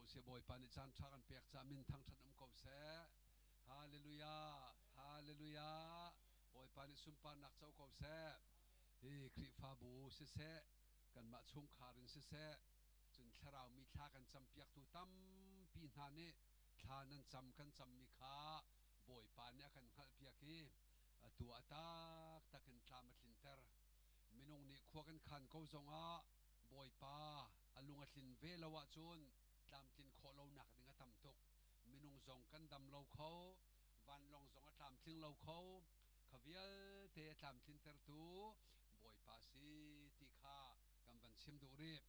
usih. Bawipa nih caan ṭha kan pek caah min thangṭhat um ko seh. Hallelujah! Hallelujah! Bawipa nih sunparnak co ko seh. Hi Khrihfabu siseh, kanmah chungkhar in siseh, cun thlarau mi thla kan campiaktu tampi hna nih thla nan cam kan cammi kha Bawipa nih a kan hngalhpiak i atu a taktak in tlam a tlinter. Minung nih khua kan khan ko zongah Bawipa a lung a tlin ve lo ahcun tlamtlin khawh lonak ding a tam tuk. Minung zong kan dam lo kho, vanlawng zong a tlamtling lo kho. Kha vialte a tlamtlintertu Bawipa si ti kha kan van chim duh rih.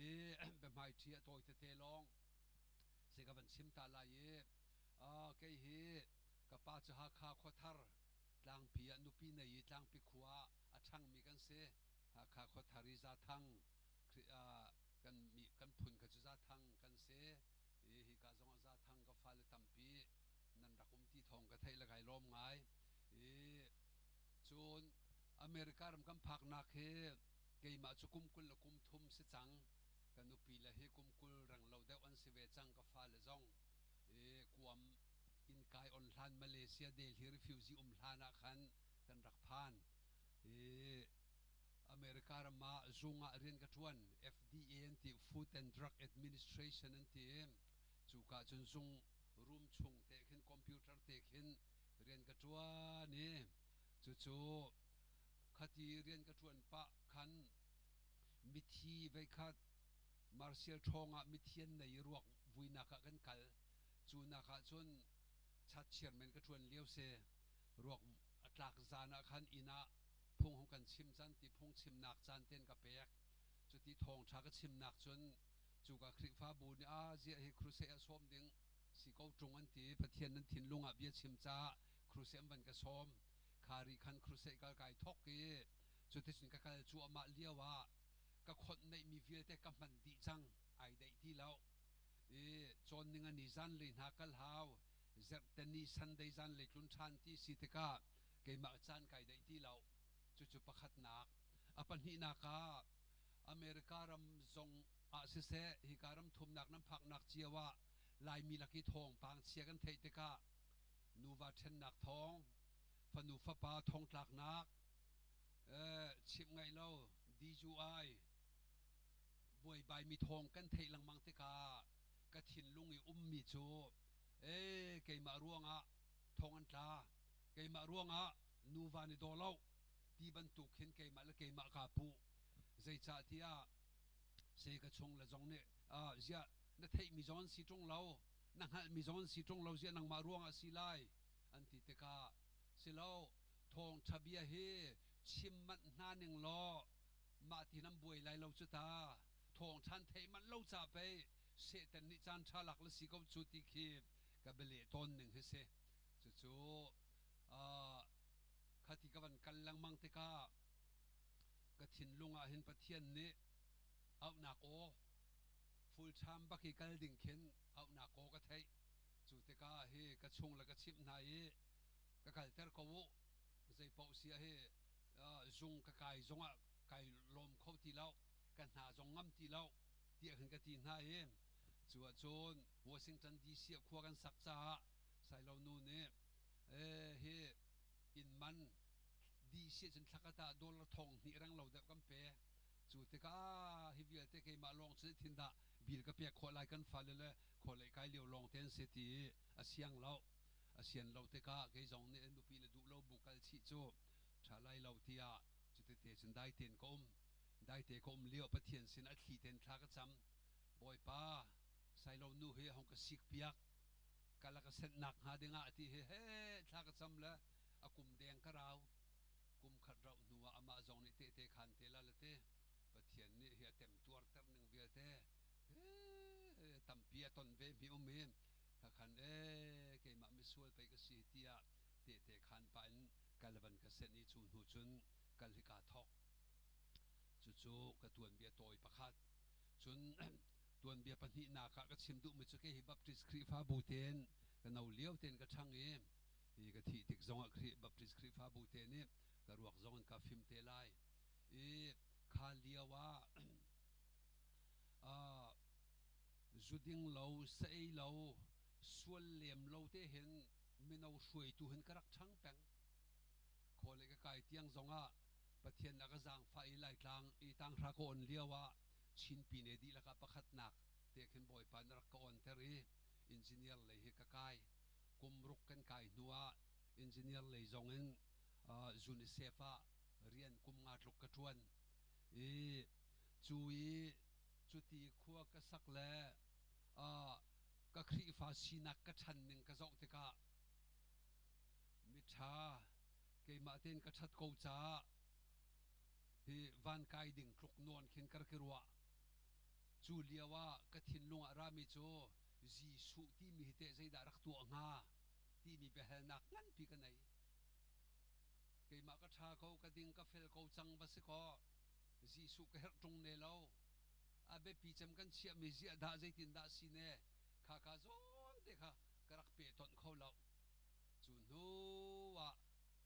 I biahmaiṭhi a tawi tete lawng si ka van chim ta lai i kei hi ka pa cu Hakha khuathar Tlangpi ah nupi nei i Tlangpi khua ah a ṭhangmi kan si. Hakha khuathar i Zathang kan kan phun kha cu Zathang kan si. I hika zongah Zathang ka fale tampi nan rak um ti thawng ka theih le kai lawm ngai. I cun America ram kan phaknak hi keimah cu kum 20 le kum thum si cang. Ka nupi le hi kum 20 reng lo deuh an si ve cang ka fale zong. I kuam inn kai on hlan Malaysia Delhi refugee um hlan ah khan kan rak phan. I America ram ah zung ah rian ka ṭuan. FDA an ti Food and Drug Administration an ti. Cuka cun zung room chung te khin computer te khin rian ka ṭuan i cucu khati rian ka ṭuan pah khan mithi veikhat Martial ṭhawng ah mithi an nei i ruak vuinak ah kan kal. Cu nak ah cun chatchiar men ka ṭuan lio si. Ruak a tlak zan ah khan inn ah phung hung kan chim caan ti phung chimnak caan ten ka pek. Cuti thawngṭha ka chimnak cun cuka Khrihfabu nih a ziah hi crusade ah sawm ding si ko ṭung an ti. Pathian nan thinlung ah bia chim caah crusade an van ka sawm. Kha ri khan crusade kal kai thawk i cuticun ka kal cuahmah lio ah ka khonh neihmi vialte ka hman dih cang ai deih ti lo. I cawn ning ani zanlei hna kal hau zarhteni Sunday zanlei tlun ṭhan ti si tikah keimah caan kai deih ti lo. Cucu pakhatnak. A pahnihnak ah America ram zong ah siseh hika ram thumnak nan phaknak cio ah Laimi lak i thawngpang chia kan theih tikah nuva ṭhennak thawng, fanu fapa thongtlaknak, chimh ngaih lo DUI buaibaimi thawng kan theih lengmang tikah ka thinlung i ummi cu ee keimah ruangah thong an tla keimah ruangah nuva ni daw lo ti bantuk hin keimah le keimah kaa puh zeicahtiah se ka chung le zong nih ziah na theihmi zong an si ṭung lo na hngalhmi zong an si ṭung lo ziah nangmah ruangah si lai an ti tikah silo thawngṭha bia hi chim manh hna ning law mah ti nan buai lai lo cu ta thawngṭha theih manh lo ca pei Satan nih caan ṭha lak le si ko cu ti khi ka bialeh tawn ning hi si cucu khati ka van kal lengmang tikah ka thinlung ah hin Pathian nih auhnak aw full time bak i kal ding khin auhnak aw ka theih cu tikah hi ka chung le ka chimh hna i ka kalter ko u zei paoh si ah hi zung ka kai zongah kai lawm kho ti lo ka hna zong ngam ti lo tiah khan ka ti hna i cu ahcun Washington DC ah khua kan sak caah Sailo nu nih hi inn man DC cun thlakhat ah dollar thong hnih reng lo deuh kan pe cu tikah hi vialte keimah lawng cu thin dah bil ka pek khawh lai kan fale le khualei kai lio lawng te an si ti a siang lo a sian lo tikah kei zong nih nupi le duh lo bu kal chih cu ṭha lai lo tiah cutete cun dai tein ka um daite ka um lio Pathian sin a thli tein thla ka cam Bawipa Sailo nu hi hong ka sik piak ka la ka senhnak hnga dingah ti he he thla ka cam le a kum deng ka rau kum khat rauh hnu ah amah zong nih tehte khan te la le te Pathian nih hi a temtuar ter ning vialte tampi a ton ve mi um hi kha khan e keimah misual pei ka si tiah tehte khan pa in kal van ka senh i cu hnu cun kal hi kaa thawk cucu ka tuanbia tawi pakhat cun tuanbia pahnihnak ah ka chim duhmi cu kei hi Baptist Khrihfabu tein ka no lio tein ka ṭhang i hi ka thih tik zongah Khrih Baptist Khrihfabu te nih ka ruak zong in ka fim te lai i kha lio ah. Zu ding lo, sa ei lo, sual lem lo te hin mino hruaitu hin ka rak ṭhang peng. Khua le ka kai tiang zongah Pathian a ka zaangfah i Laitlang i tanghra ka on lio ah Chin pine dihlak ah pakhatnak te khin Bawipa na rak ka onter i engineer lei hi ka kai. Kum ruk kan kai hnu ah engineer lei zong in UNICEF ah rian kum nga tluk ka ṭuan. I cu i cuti khua ka sak le ka Khrihfa sinak ka ṭhan ning ka zoh tikah miṭha keimah tein ka ṭhat ko caah hi van kai ding tluk nawn khin ka rak i ruah. Cu lio ah ka thinlung ah rami cu Jesuh timi hi teh zeidah rak tuah hnga timi biahalnak nganpi ka nei. Keimah ka ṭha ko, ka ding, ka fel ko cang va si kaw Jesuh ka herh ṭung ne lo. A biapi cem kan chiahmi ziah dah zeitindah si ne kha kha zawn te kha ka rak pehtonh kho lo. Cu hnu ah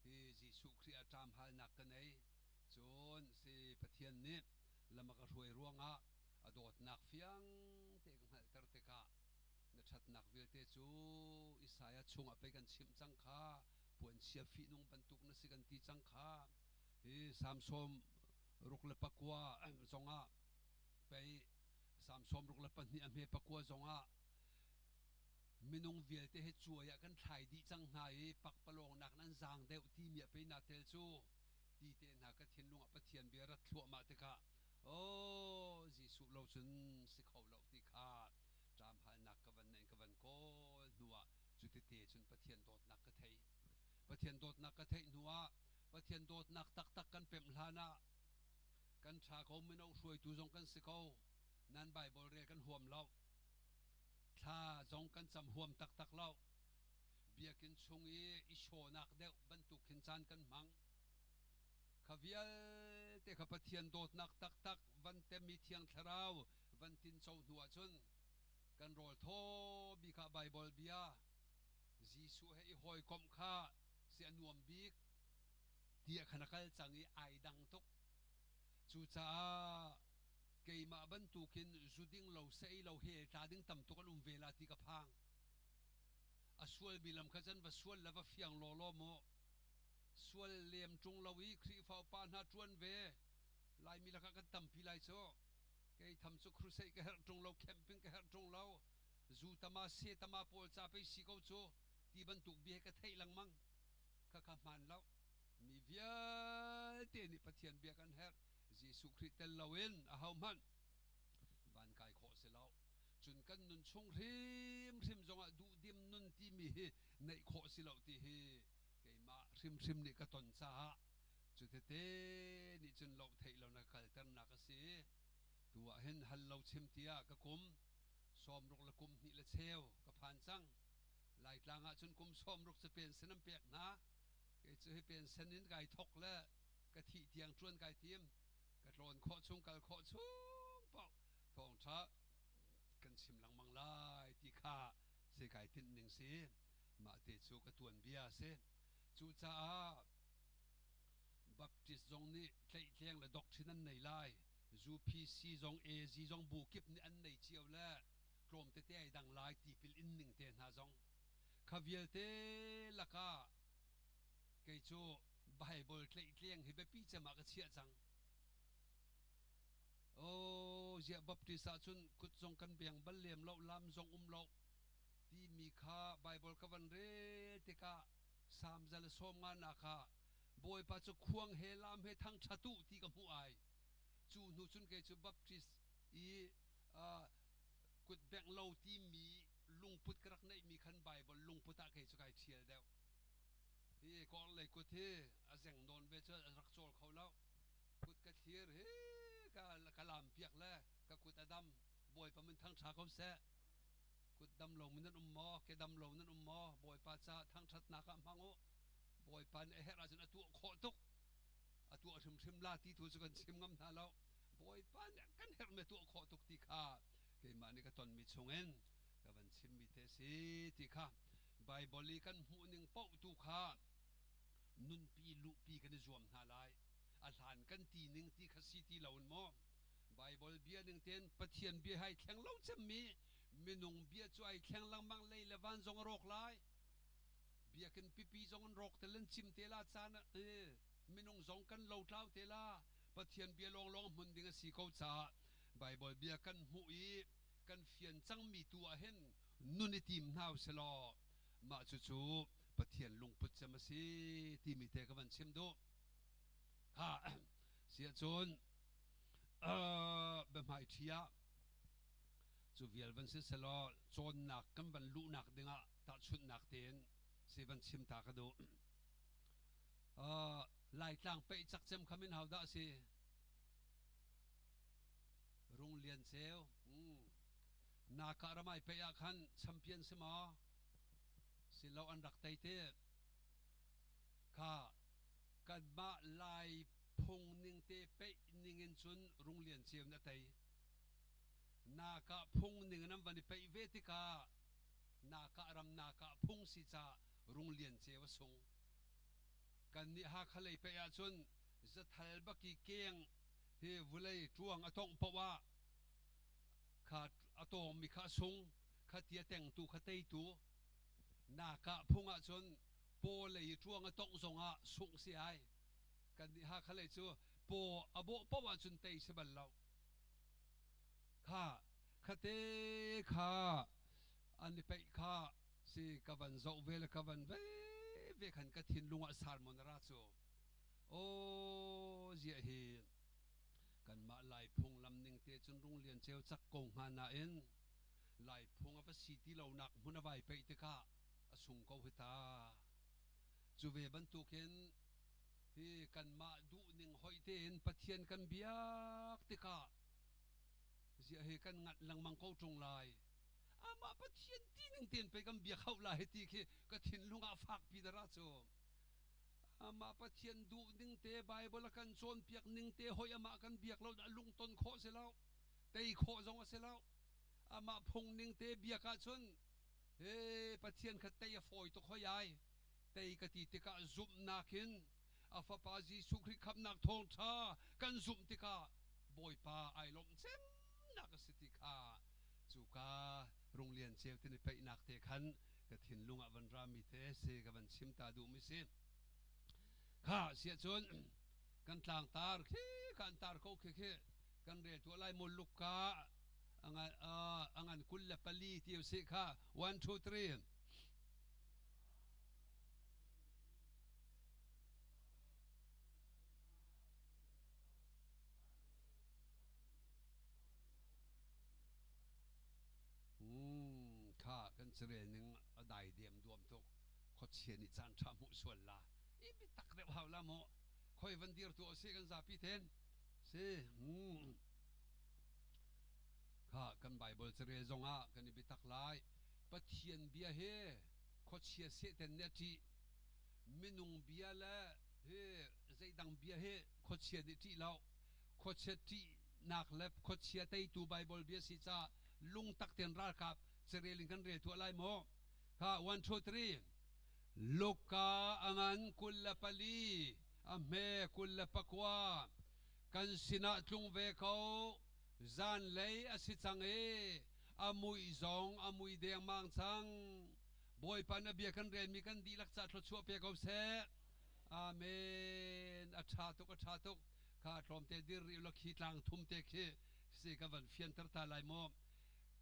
hi Jesuh Khrih ah ṭamhalnak ka nei. Cun si Pathian nih lam a ka hruai ruangah a dawtnak fiang te ka hngalhter tikah na ṭhatnak vialte cu Isaiah chungah pei kan chimh cang kha puanchia fihnung bantuk na si kan ti cang kha hi Salm 69 zongah pei Salm 62 a hme pakua zongah minung vialte he cuai ah kan thlai dih cang hna i pakpalawng nak nan zaang deuh timi ah pei naa tel cu ti te hna ka thinlung ah Pathian bia rat thluahmah tikah aw Jesuh lo cun si kho lo ti kha ṭamhalnak ka van neih ka van kawl hnuah cutete cun Pathian dawtnak ka thei. Pathian dawtnak ka theih hnuah Pathian dawtnak taktak kan pemh hlan ah kan ṭha ko mino hruaitu zong kan si ko nan Baibal rel kan huam lo thla zong kan cam huam taktak lo biakinn chung i i shawnak deuh bantuk khin caan kan hmang kha vialte kha Pathian dawtnak taktak van tem i Thiang Thlarau van tinco hnu ahcun kan rawl thaw bik ah Baibal bia Jesuh he i hawikomh kha si a nuam bik tiah khan a kal cang i ai dang tuk. Cucaah keimah bantukin zu ding lo sei lo hell tla ding tam tuk an um ve la ti ka phang. A sualmi lam kha cun va sual le va fiang lawlaw mu. Sual lem ṭung lo i Khrihfa upa hna ṭuan ve. Laimi lakah kan tampi lai cu. Kei tham cu crusade ka herh ṭung lo, camping ka herh ṭung lo. Zu tama se tama pawl ca pei si ko cu ti bantuk bia ka theih lengmang. Khakha hmaan lo. Mi vialte nih Pathian bia kan herh. Jesuh Khrih tel loin ahohmanh van kai khawh si lo. Cun kan nun chung hrimhrim zongah duhdim nun timi hi neih khawh si lo ti hi keimah hrimhrim nih ka ton caah cutete nih cun loh theih lo na kalternak a si. Tu ah hin hal lo chim tiah ka kum 60 le kum hnih le cheu ka phan cang. Laitlang ah cun kum 60 cu pension an pek hna. Kei cu hi pension in kai thok le ka thih tiang ṭuan kai tim. Ka tlawn khawh chung kal khawh chung paoh thawngṭha kan chim lengmang lai ti kha si kai tinh ning si. Mah te cu ka tuanbia a si. Cucaah Baptist zong nih tlaihtleng le doctrine an nei lai. UPC zong AZ zong bu kip nih an nei cio le tlawm tete ai dang lai tipil in ning te hna zong. Kha vialte lakah kei cu Bible tlaihtleng hi biapi cem ah ka chiah cang. Oh, ziah Baptist ahcun kut zong kan beng bal lem lo, lam zong um lo timi kha Bible ka van rel tikah Salm 150 ah Bawipa cu khuang he lam he thangṭhat u ti ka hmuh ai. Cu hnu cun kei cu Baptist i kut bengh lo timi lungput ka rak neihmi khan Bible lungput ah kei cu kai ṭhial deuh. Hi kawrlei kut hi a zeng nawn ve cu a rak cawl kho lo. Kut ka thlir hi ka, ka lam piak le ka kut a dam. Bawipa min thangṭha ko seh. Kut dam lo mi nan um maw? Ke dam lo nan um maw? Bawipa caah thangṭhatnak ah hmang u. Bawipa nih a herh ahcun a tuah khawh tuk. A tuah hrimhrim la ti tu cu kan chim ngam hna lo. Bawipa nih kan herhmi a tuah khawh tuk ti kha keimah nih ka tonmi chungin ka van chimmi te si ti kha Baibal i kan hmuhning paoh tu kha nunpi luhpi kan i zuam hna lai. A hlan kan ti ning ti kha si ti loin maw Baibal bia ning tein Pathian bia hai thleng lo cemmi Minung bia cu ai thleng lengmang lei le van zong a rawk lai. Biakinn pipi zong an rawk tel an cim te la caan minung zong kan lotlau te la. Pathian bia lawnglawng hmun ding a si ko caah Baibal bia kan hmuh i kan fian cangmi tu ah hin nun i tim hna usih law mah cucu Pathian lungput cem a si timi te ka van chim duh. Ha siahcun biahmai ṭhi ah cu vial van si selaw cawnnak kan van luhnak dingah tahchunhnak tein si van chim ta ka duh. Laitlang peih cak cem kha min hau dah a si? Rung Lian Ceu. Naka ramai peih ah khan champion si maw? Si lo an rak tei te. Kha kanmah Lai phung ning te peih ning in cun Rung Lian Ceu na tei. Naka phung ning in an van i peih ve tikah Naka ram naka phung si ca Rung Lian Ceu a sung. Kannih Hakha lei peih ahcun zathal baki keng hi vulei ṭuang a tongh paoh ah kha a tawngmi kha a sung, kha tia tengtu kha teitu. Naka phung ahcun paw lei i ṭuang a tongh zongah sungh si ai. Kannih Hakha lei cu paw a bawh paoh ahcun tei si bal lo. Kha khate kha an i peih kha si ka van zoh ve le ka van ve ve khan ka thinlung ah sarmon a ra cu. Aw ziah hi kanmah Lai phunglam ning te cun Rung Lian Ceu cak ko hnga nain Lai phung a va si ti lonak hmun a vai peih tikah a sung ko hi ta. Cu ve bantukin hi kanmah duhning hoih tein Pathian kan biak tikah ziah hi kan nganh lengmang ko ṭung lai. Amah Pathian ti ning tein pei kan biak hauh lai ti khi ka thinlung ah fakpi dara cu. Amah Pathian duh ning te Bible a kan cawnpiak ning te hoi amah kan biak lo a lungton khawh si lo. Tei khawh zong a si lo. Amah phung ning te biak ahcun he Pathian kha tei a fawi tuk hoi ai. Tei ka ti tikah zumhnak in a fapa Jesuh Khrih khamhnak thawngṭha kan zumh tikah Bawipa ai lawmh cemnak a si ti kha cuka Rung Lian Ceu tini peihnak te khan ka thinlung ah van rami te si ka van chim ta duhmi si. Kha siahcun kan tlangtar khi kan tar ko khi khi kan rel tuah lai mu Luka a ngan 24 ti si kha 1 2 3. Kha kan carel ning a dai diam duam tuk. Khuachia nih caan ṭha hmuh sual la. I biatak deuh hau la mu. Khoi van dir tu si kan zapi ten. Si. Kha kan Bible carel zongah kan i biatak lai. Pathian bia hi khuachia sehten nih a ṭih. Minung bia le hi zeidang bia hi khuachia nih ṭih lo. Khuachia ṭihnak le khuachia teitu Bible bia si caah lungtak tein ralkap carel in kan rel tuah lai maw? Kha 1 2 3 Luka a ngan 24 a hme 29 kan sinah tlung ve ko zanlei a si cang i a muih zong a mui dengmang cang. Bawipa na bia kan relmi kan dihlak ca thluachuah pe ko seh. Amen. A ṭha tuk, a ṭha tuk. Kha tlawmte dir rih law khi tlang thum te khi si ka van fianter ta lai maw.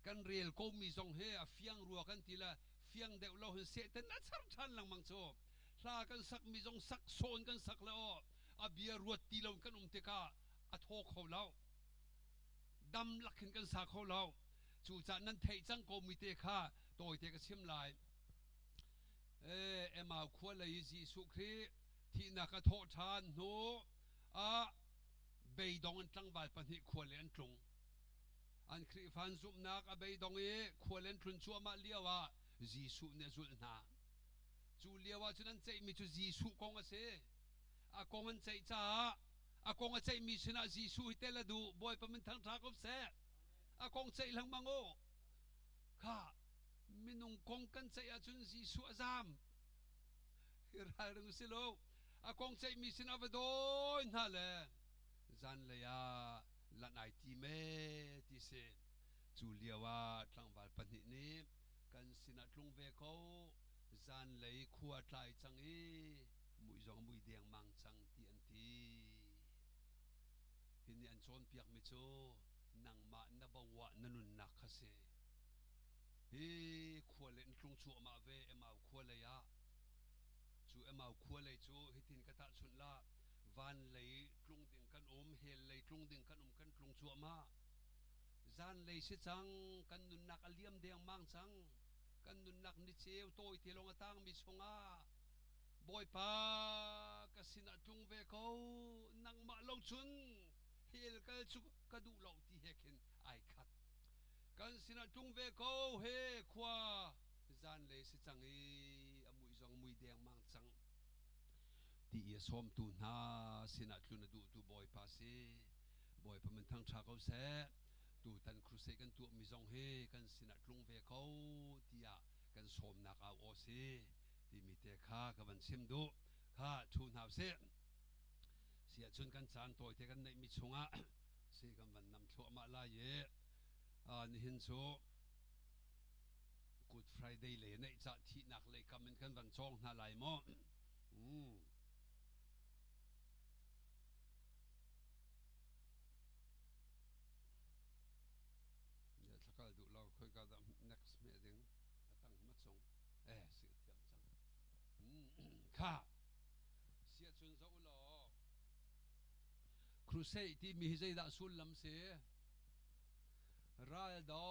Kan rel komi zong hi a fiang rua kan ti le fiang deuh lo hin sehten a char ṭhan lengmang cu. Hla kan sakmi zong sak sawn kan sak le aw a bia ruat ti lo kan um tikah a thaw kho lo. Dam lak hin kan sa kho lo. Cucaah nan theih cang komi te kha tawite ka chim lai. Emau khua lei i Jesuh Khrih thihnak a thawh ṭhan hnu ah beidong in tlangval pahnih khua le an tlung. An Khrihfa an zumhnak a beidong i khua le an tlun cuahmah lio ah Jesuh nih a zulh hna. Cu lio ah cun an ceihmi cu Jesuh kong a si. A kong an ceih caah a kong a ceihmi sinah Jesuh hi tel a duh. Bawipa min thangṭha ko seh. A kong ceih lengmang u. Kha minung kong kan ceih ahcun Jesuh a zaam. Hi ralring si lo. A kong ceihmi sinah va dawi hna le zanlei ah lanh ai tim ee ti si. Cu lio ah tlangval pahnih nih kan sinah tlung ve ko, zanlei khua tlai cang i mui zong mui dengmang cang ti an ti. Hi nih an cawnpiakmi cu nangmah na bawah na nunnak kha si. Hi khua le in tlung cuahmah ve Emau khua lei ah. Cu Emau khua lei cu hitin ka tahchunh la, van lei tlung ding kan um, hell lei tlung ding kan um, kan tlung cuahmah. Zanlei si cang, kan nunnak a liam dengmang cang. Kan nunnak niceu tawite lawng a tangmi chungah Bawipa ka sinah tlung ve ko, nangmah lo cun hell kal cu ka duh lo ti he khin ai khat. Kan sinah tlung ve ko he khua zanlei si cang i a mui zong mui dengmang cang ti i a sawmtu hna sinah tlun a duhtu Bawipa si. Bawipa min thangṭha ko seh. Tutan crusade kan tuahmi zong hi kan sinah tlung ve ko tiah kan sawmnak au aw si timi te kha ka van chim duh. Kha ṭhu hna usih. Si ahcun kan caan tawite kan neihmi chungah si kan van nam thluahmah lai i nihin cu Good Friday le neih cah thihnak lei kam in kan van cawng hna lai maw? Thlakal duh lo khoika dah next hme ding a tang ma cung eh si thiam cang kha sia cun zo law crusade ti mi hi zeidah sullam si ral do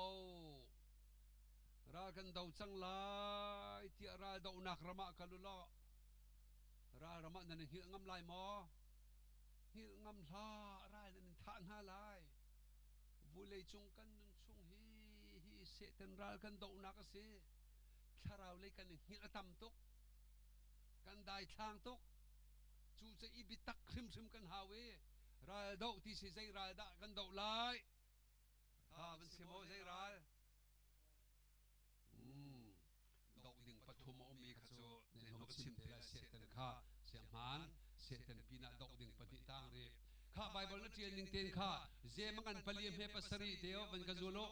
ral kan do cang lai tiah ral donak ram ah kal u law ral ram ah nan hngilh ngam lai maw Hngilh ngam hlah, ral nan in thah hna lai. Vulei cung kan nun chung hi hi Satan ral kan dohnak a si. Thlarau lei kan i hngilh a tam tuk. Kan daithlang tuk. Cu ca i biatak hrimhrim kan hau i ral doh ti si zei ral dah kan doh lai? Ha van si maw zei ral? Doh ding pathum a ummi kha cu nehno ka chim te lai. Satan kha siahmaan Satan pinah doh ding pahnih tang rih kha Bible na ṭial ning tein kha zemangan pali hme pasarih te van ka zul u.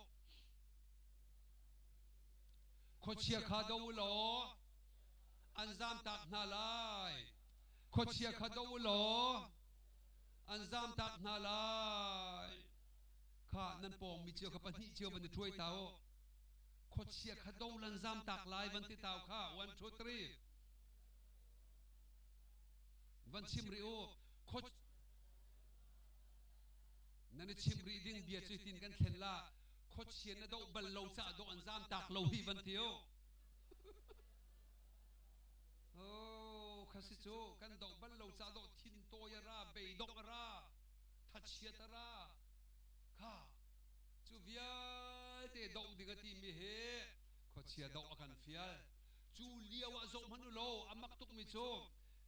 Khuachia kha do u law an zamtak hna lai. Khuachia kha do u law an zamtak hna lai. Kha nan pawng mi cio kha pahnih cio van i ṭhuai ta u. Khuachia kha do lan zamtak lai van ti tau kha 1 2 3 van chim rih u. Nan i chim rih ding bia cu tin kan thlen la. Khuachia na doh bal lo caah dawh an zamtak lo hi van ti u. Oh, khasi cu kan doh bal lo caah dawh thin tawi a ra, beidongh a ra, thachiat a ra. Kha cu vialte doh ding a timi hi khuachia doh a kan fial. Cu lio ah zoh hmanh u law a mak tukmi cu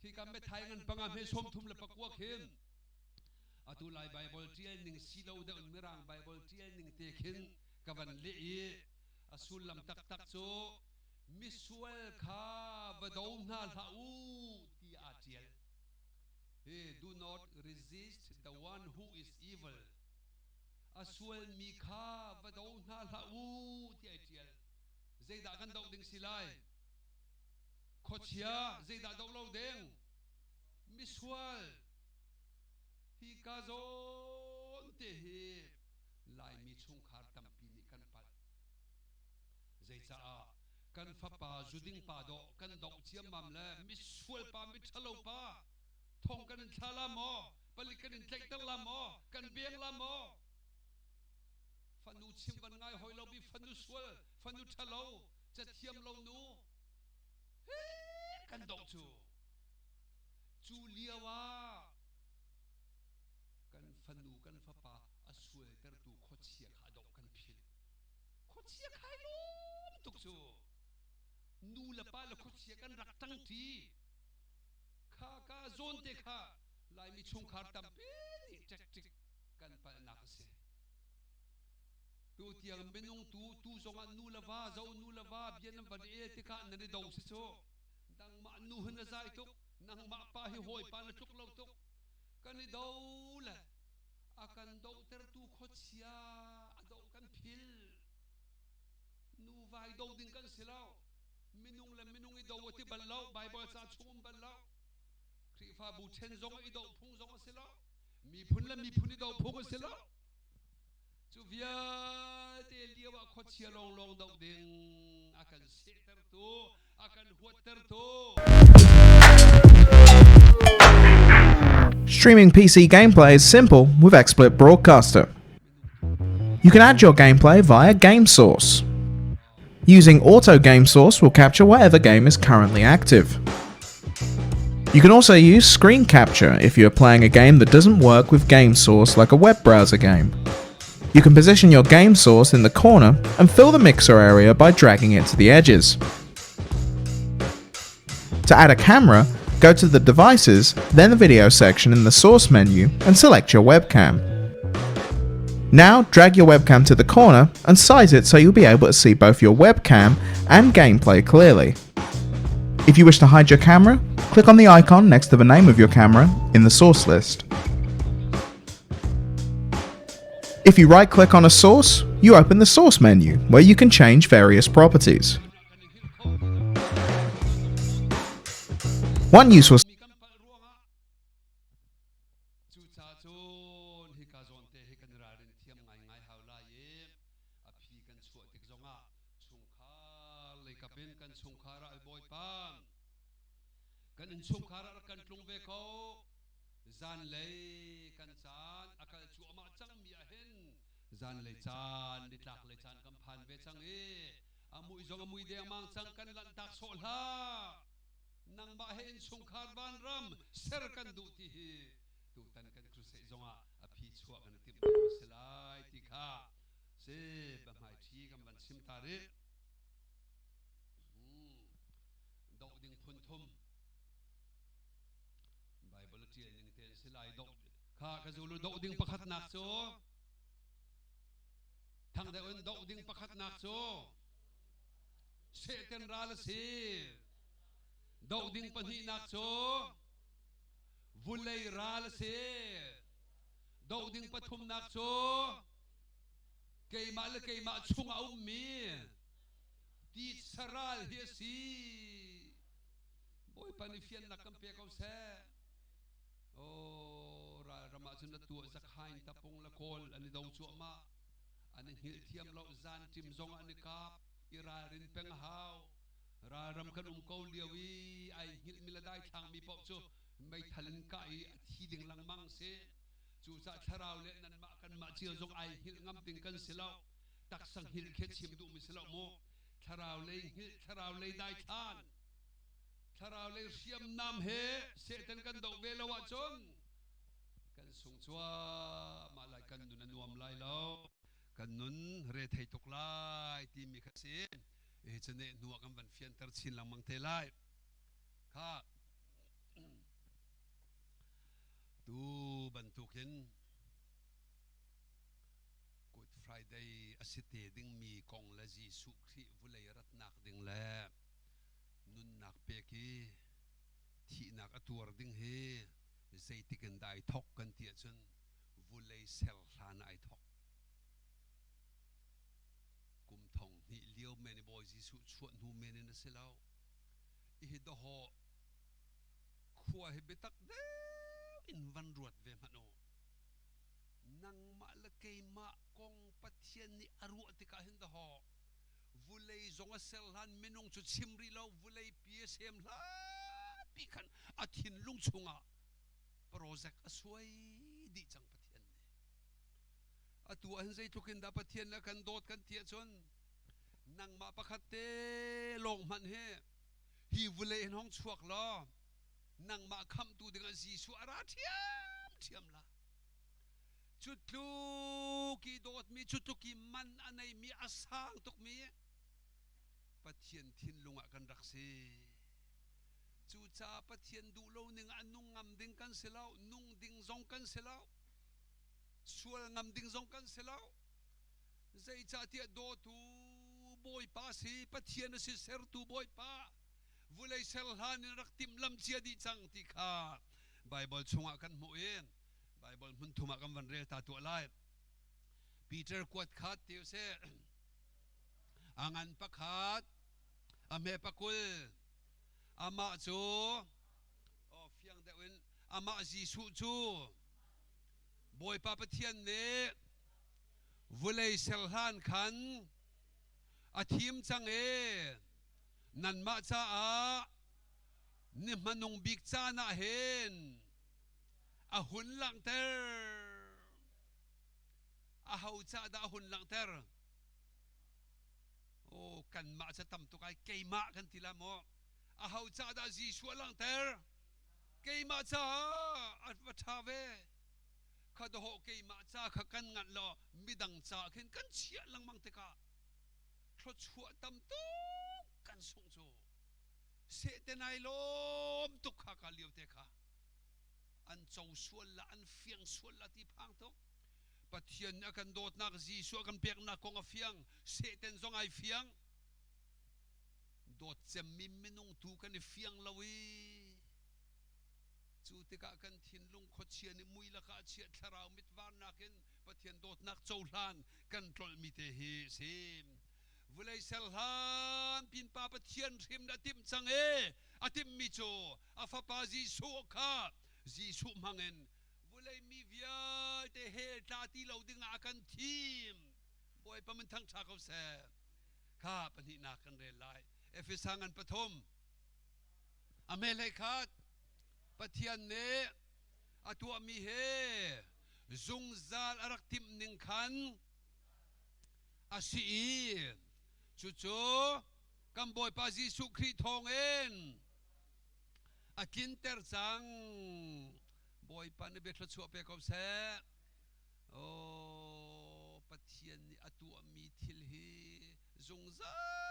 khi kan methai ngan panga hme 34 khin atu lai Bible ṭial ning si lo deuh in Mirang Bible ṭial ning te khin ka van leh i a sullam taktak cu misual kha va do hna hlah u ti aa ṭial. Hi do not resist the one who is evil. A sualmi kha va do hna hlah u ti ai ṭial. Zeidah kan doh ding si lai? Khuachia zeidah doh lo ding? Misual. Hi ka zawn te hi Laimi chungkhar tampi nih kan palh. Zeicaah kan fapa zuding pa dawh kan doh ciammam le misual pa miṭhalo pa thong kan in thla la maw? Palik kan in tlaihter la maw? Kan beng la maw? Fanu chim van ngai hoi lo mi fanu sual, fanu ṭhalo, cathiam lo nu he kan doh cu. Cu lio ah kan fanu kan fapa a sualtertu khuachia kha a doh kan philh. Khuachia khai lawm tuk cu. Nu le pa le khuachia kan rak ṭangṭi. Kha ka zawn te kha Laimi chungkhar tampi nih ṭekṭik kan palhnak a si. Tu tiang minung tu tu zongah nu le va zo nu le va bia nan van i el tikah nan i do si cu. Nangmah nu hi na zai tuk, nangmah pa hi hawipa na tluk lo tuk. Kan i do le a kan dohtertu khuachia a doh kan. Kan phil. Nuva i do ding kan si lo. Minung le minung i do a ti bal lo. Baibal ca chung um bal lo. Khrihfabu ṭhen zong i do phung zong a si lo. Miphun le miphun i do phung a si lo. Cu vialte lio ah khuachia lawnglawng doh ding a kan sehtertu, a kan huattertu. Streaming PC gameplay is simple with XSplit Broadcaster. You can add your gameplay via Game Source. Using Auto Game Source will capture whatever game is currently active. You can also use Screen Capture if you are playing a game that doesn't work with Game Source like a web browser game. You can position your game source in the corner and fill the mixer area by dragging it to the edges. To add a camera, go to the Devices, then the Video section in the Source menu and select your webcam. Now drag your webcam to the corner and size it so you'll be able to see both your webcam and gameplay clearly. If you wish to hide your camera, click on the icon next to the name of your camera in the source list. If you right click on a source, you open the source menu where you can change various properties. One useful Mi kan palh ruangah cucaah cun hika zawn te hi kan i ralrin thiam ngaingai hau lai i a phi kan chuah tik zongah chungkhar leikap in kan chungkhar ah Bawipa kan innchungkhar ah rak kan tlung ve ko zanlei kan caan a kal cuahmah cangmi ah hin zanlei caan nitlak lei caan kan phan ve cang i a mui zong a mui dengmang cang kan lanhtak sawh hlah nangmah he innchungkhar vanram ser kan duh ti hi tutan kan crusade zongah a phi chuah kan i timh ding a si lai ti kha si biahmai ṭhi kan van chim ta rih doh ding phun thum Bible ṭial ning te si lai doh kha ka zulu doh ding pakhatnak cu Thang deuh in doh ding pakhatnak cu Satan ral a si. Doh ding pahnihnak cu vulei ral a si. Doh ding pathumnak cu keimah le keimah chung a ummi titsa ral hi a si. Bawipa nih fiannak kan pe ko seh. Oh, ralram ah cun atu ah Zakhain tapung le Kawl an i do cuahmah. An i hngilh thiam lo, zanṭim zong an i kap, i ralrin peng a hau. Ralram kan um ko lio i ai hngilhmi le daithlangmi paoh cu meithal in kah i a thi ding lengmang si. Cucaah thlarau le nanmah kanmah cio zong ai hngilh ngam ding kan si lo. Taksa hngilh khi chim duhmi si lo mu. Thlarau lei hngilh, thlarau lei daithlan. Thlarau lei hriamnam he Satan kan doh ve lo ahcun kan sung cuahmah lai, kan nun a nuam lai lo, kan nun rethei tuk lai timi kha si. Hi cu neh hnu ah kan van fianter chin lengmang te lai. Kha tu bantukin Good Friday a si te dingmi kong le Jesuh Khrih vulei ratnak ding le nunnak pek i thihnak a tuar ding hi zeitik in dah ai thok kan ti ahcun vulei ser hlan ah ai thok. Kum thong hnih lio men i Bawi Jesuh chuah hnu men in a si lo. Hi dawhawh khua hi biatak deuh in van ruat ve hmanh u. Nangmah le keimah kong Pathian nih a ruah tikah hin dawhawh vulei zong a ser hlan minung cu chim rih lo vulei pi a sem hlan pi khan a thinlung chungah project a suai dih cang Pathian nih atu ah hin zeitluk in dah Pathian le kan dawt kan ti ahcun nangmah pakhat te lawng hmanh hi hi vulei hin hong chuak law nangmah khamhtu dingah Jesuh a ra ṭhiamṭhiam la Cu tluk i dawtmi, cu tluk i man a neimi, a sang tukmi Pathian thinlung ah kan rak si. Cucaah Pathian duh lo ning ah nung ngam ding kan si lo, nung ding zong kan si lo, sual ngam ding zong kan si lo. Zeicahtiah dawtu Bawipa si, Pathian a si, sertu Bawipa, vulei ser hlan in rak timhlam cia dih cang ti kha Baibal chungah kan hmuh i Baibal hmun thum ah kan van rel ta tuah lai. Peter kuat khat ti usih. A ngan pakhat, a hme pakul. Amah cu oh fiang deuh in amah Jesuh cu Bawipa Pathian nih vulei ser hlan khan a thim cang i nanmah caah ni hmanung bik caan ah hin a hun langhter. Aho cah dah a hun langhter? Oh, kanmah ca tam tuk ai keimah kan ti la maw? Aho cah dah Jesuh a langhter? Keimah caah a va ṭha ve. Kha dawh keimah ca kha kan nganh law midang ca khin kan chiah lengmang tikah thluachuah tam tuk kan sungh cu. Sehten ai lawm tuk kha ka lio te kha. An co sual la an fiang sual la ti phang tuk. Pathian nih a kan dawtnak Jesuh a kan peknak kong a fiang. Satan zong ai fiang. Dawt cemmi minung tu kan i fiang lo i cu tikah kan thinlung khuachia nih mui lakah a chiah thlarau mitvarnak in Pathian dawtnak cohlan kan tlolhmi te hi si. Vulei ser hlan pin Pa Pathian hrim na timh cang e a timhmi cu a fapa Jesuh kha Jesuh hmangin vulei mi vialte hell tla ti lo dingah a kan thim. Bawipa min thangṭha ko seh. Kha pahnihnak kan rel lai. Efesa ngan pathum. A hmehlei khat Pathian nih a tuahmi he zungzal a rak timh ning khan a si i cucu kan Bawipa Jesuh Khrih thawngin a tlinter cang. Bawipa nih bia thluachuah pe ko seh. Oh, Pathian nih a tuahmi thil hi zungzal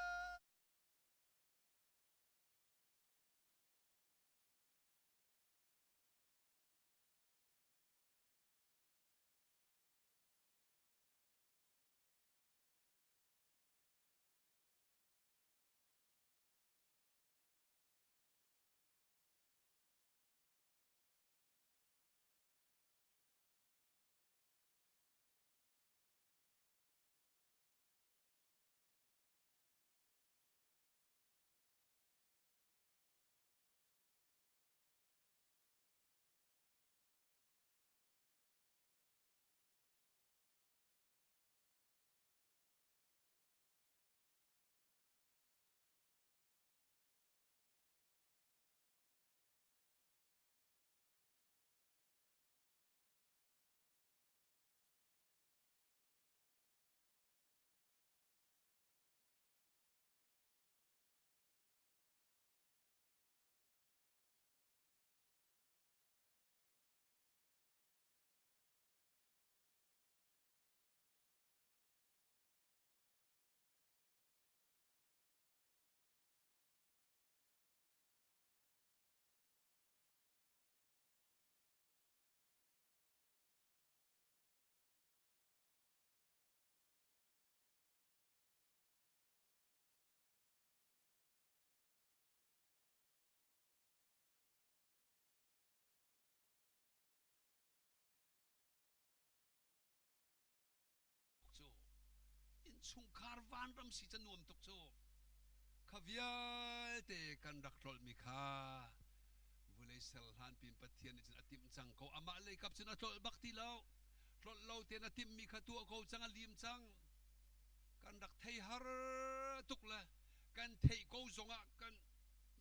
cu innchungkhar vanram si ca nuam tuk cu kha vialte kan rak tlolhmi kha vulei ser hlan pin Pathian nih cun a timh cang ko amah lei kap cun a tlolh bak ti lo tlolh lo tein a timhmi kha tuah ko cang a lim cang kan rak thei har tuk le kan theih ko zongah kan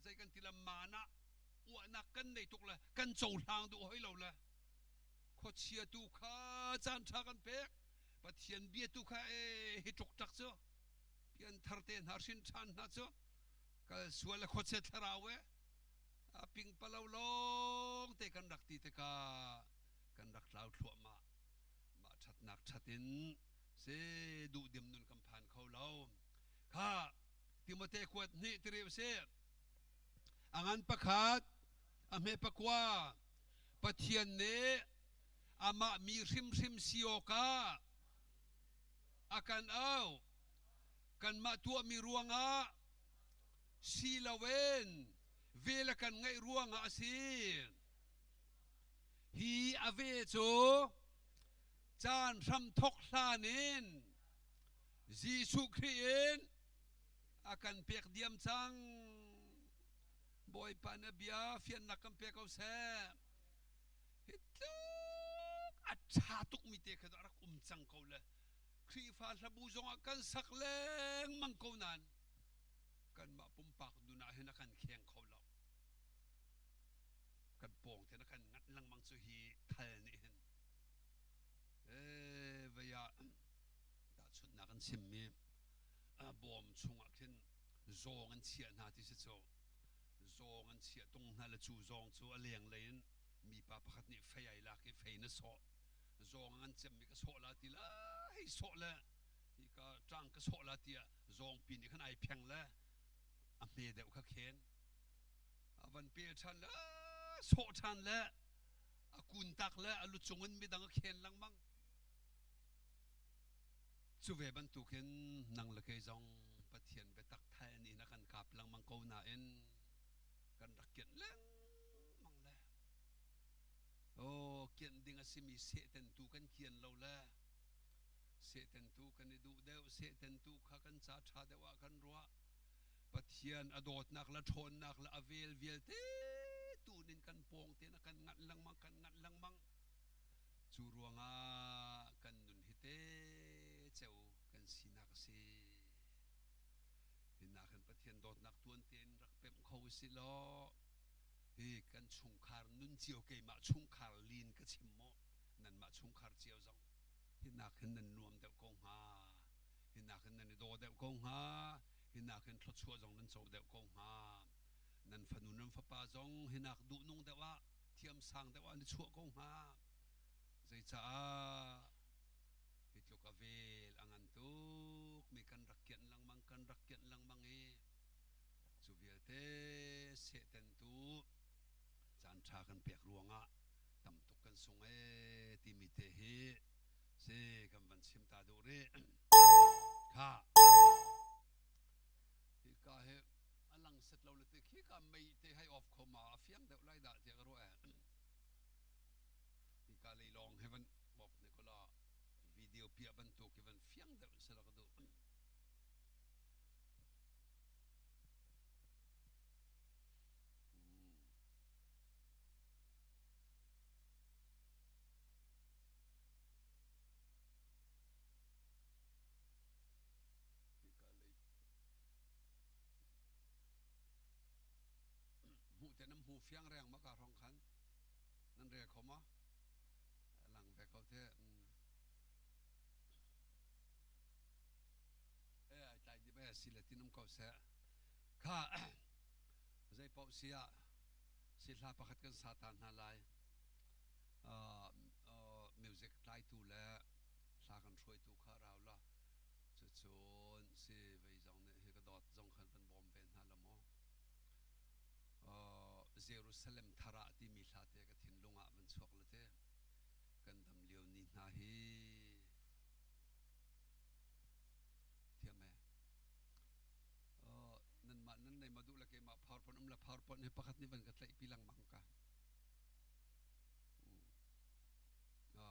zei kan ti la maan ah uahnak kan nei tuk le kan cohlang duh hoi lo le khuachia tu kha caan ṭha kan pek Pathian bia tu kha e hi ṭukṭak cu pianthar te hna hrin ṭhan hna cu kal sual le khuachia thlarau e a pingpalo lawng te kan rak ti tikah kan rak tlau thluahmah mah ṭhatnak ṭhat in si duhdim nun kan phan kho lo kha Timote kuat hnih tiri usih a ngan pakhat a hme pakua Pathian nih amah mi hrimhrim si awkah a kan auh. Kanmah tuahmi ruangah si loin vel a kan ngeih ruangah a si. Hi a ve cu Caan hramthok hlan in Jesuh Khrih in a kan pek diam cang. Bawipa na bia fiannak kan pe ko seh. Hi tluk a ṭha tukmi te kha a rak um cang ko le Khrihfa hlabu zongah kan sak lengmang ko nain kanmah pumpak nun ah hin a kan kheng kho lo. Kan pawng te na kan nganh lengmang cu hi thal nih hin. Ee, vei ah tahchunhnak an chimmi bawm chungah khin zawng an chiah hna ti si cu. Zawng an chiah tung hna le cu zawng cu a lenglei in mipa pakhat nih fei ai lak i fei na sawh. Zawng an cemmi ka sawh la ti la hei sawh le hika ṭang ka sawh la tiah zawngpi nih khan ai pheng le a hme deuh kha khen. A van pel ṭhan le sawh ṭhan le a kun tak le a lu cung in midang a khen lengmang. Cu ve bantukin nang le kei zong Pathian biatak thal nih na kan kap lengmang ko nain kan rak kianh lengmang le oh kianh ding a simi sehten tu kan kian lo le sehten tu kan i duh deuh sehten tu kha kan ca ṭha deuh ah kan ruah Pathian a dawtnak le ṭhawnnak le a vel vialte tunin kan pawng tein a kan nganh lengmang kan nganh lengmang cu ruangah kan nun hi te ceu kan sinak a si. Hinak hin Pathian dawtnak tuan tein rak pemh kho usih law hi kan chungkhar nun cio keimah chungkhar lin ka chim maw nanmah chungkhar cio zong hinak hin nan nuam deuh ko hnga hinak hin nan i daw deuh ko hnga hinak hin thluachuah zong nan co deuh ko hnga nan fanu nan fapa zong hinak duhnung deuh ah thiamsang deuh ah an i chuah ko hnga Zeicaah hi tluk a vel a ngan tuk mi kan rak kianh lengmang kan rak kianh lengmang i cu vialte Satan tu caan ṭha kan pek ruangah tam tuk kan sung ee timi te hi si kan van chim ta duh rih. Kha hika hi a lang set lo le te khi ka mei te hei off kho ma a fiang deuh lai dah tiah ka ruah eh. Hika lei lawng hi van bawk ne ko la video piah bantuk hi van fiang deuh sela ka duh. Hika lei hmuh te nan hmu fiang reng ma ka hrong khan nan rel kho ma lang ve ko te e ai tlai dip e si le tin um ko se kha zei paoh si ah si hla pakhat kan sa ta hna lai music tlaitu le hla kan hruaitu kha rau la cucun si vei zong nih hi ka dawt zong khan van bawm ve hna la maw Jerusalem thar ah timi hla te ka thinlung ah van chuak le te kan dam lio ni hna hi thiam e nanmah nan nei ma duh le keimah PowerPoint um le PowerPoint hi pakhat nih van ka tlaih pi lengmang ka thiam ma Ka PowerPoint khan van la la.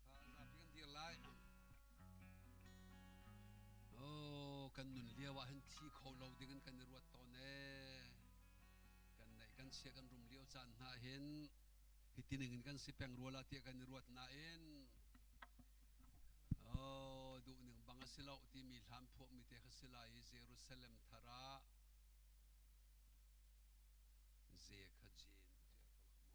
Zapi kan dir lai. Oh, kan nun lio ah hin thi kho lo ding in kan i ruat tawn ee. Kan neih kan chia kan rum lio caan hna hin hi tining in kan si peng rua la tiah kan i ruat nain oh duh ning bang a si lo timi hlan phuahmi te kha si lai i Jerusalem thar ah ze kha jen tial ko kha mu.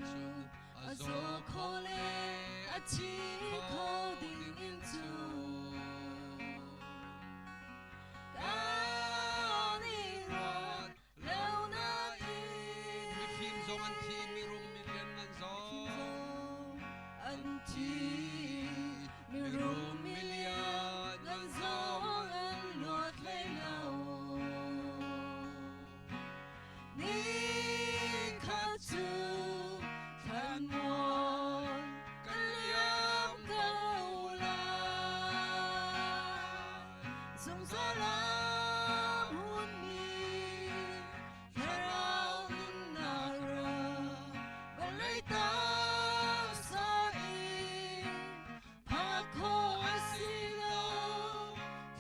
cu a zaw kho le a thi kho ding in cu kan i ruat lo nain Mifim zong an thi, mirum milian an zong an thi, mirum milian an zong an luat hlei lo. Ni khat cu thlanmual kan liam ko lai. Zungzal am hunmi thlarau nunnak ram vawlei taksa in phak khawh a si lo.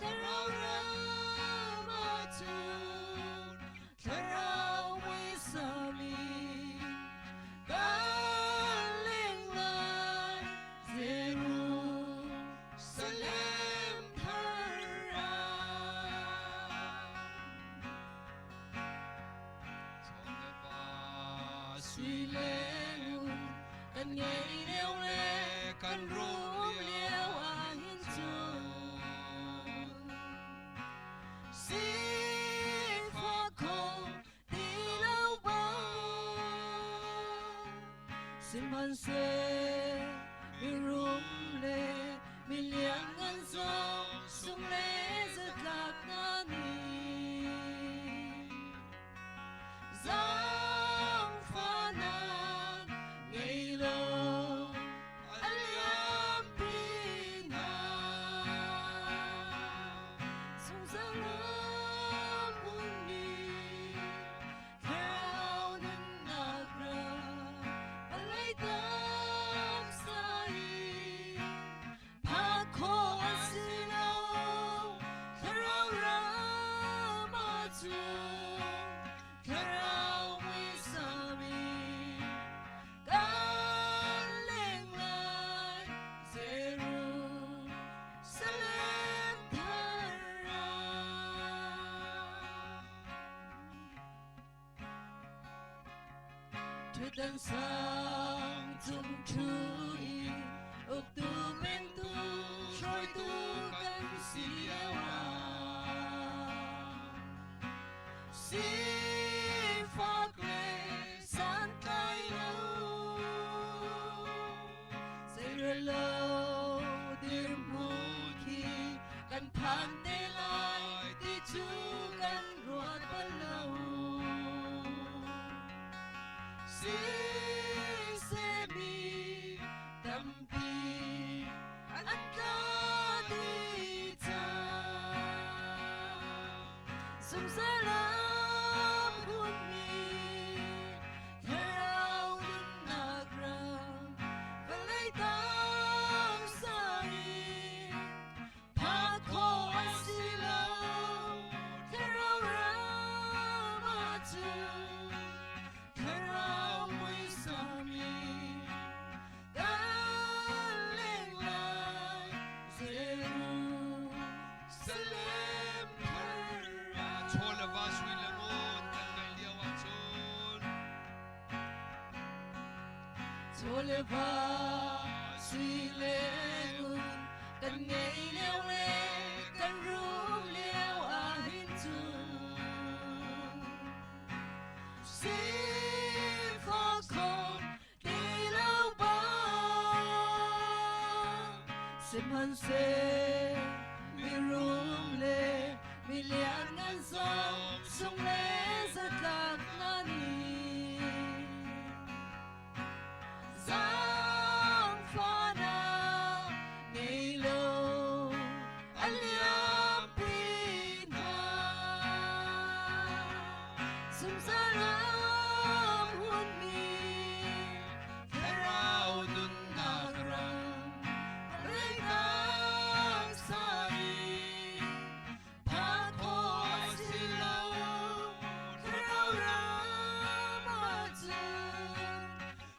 Thlarau ram ahcun thlarau muisam in kan leng lai Jerusalem thar ah. Chawle va Sui le ngun kan ngei lio le kan rum lio ahhin cun sifak kho ti lo bang sihmanhseh mirum le milianngan zong sung le zatlak hna nih zaangfahnak ngei lo a liampi hna. Zungzal lam hmunmi thlarau nunnak ram vawlei taksa i phak khawh a si lo. Thlarau ram ahcun thlarau muisam in kan leng lai Jerusalem thar ah. Ṭhutdan sang cung ṭhu in uktu mengtu hruaitu kan si lio ah sifak le santlai lo zeirello dirhmun khi kan phan te lai ti cu kan ruat bal lo. Sisemi tampi an tla dih cang. Zungzal am hunmi thlarau nunnak ram vawlei tangsa in phak khawh a si lo. Thlarau ram ahcun thlarau muisam in kan leng lai Jerusalem thar ah. Chaw le va sui le ngun kan ngeih lio ahcun Chaw le va sui le ngun kan ngei lio le kan rum lio ahhin cun sifak kho ti lo bang sihmanhseh mirum le milianngan zong sung le zatlak hna nih zaangfahnak ngei lo a liampi hna. Zungzal am hunmi thlarau nunnak ram vawlei sa i phak khawh a si lo. Thlarau ram ahcun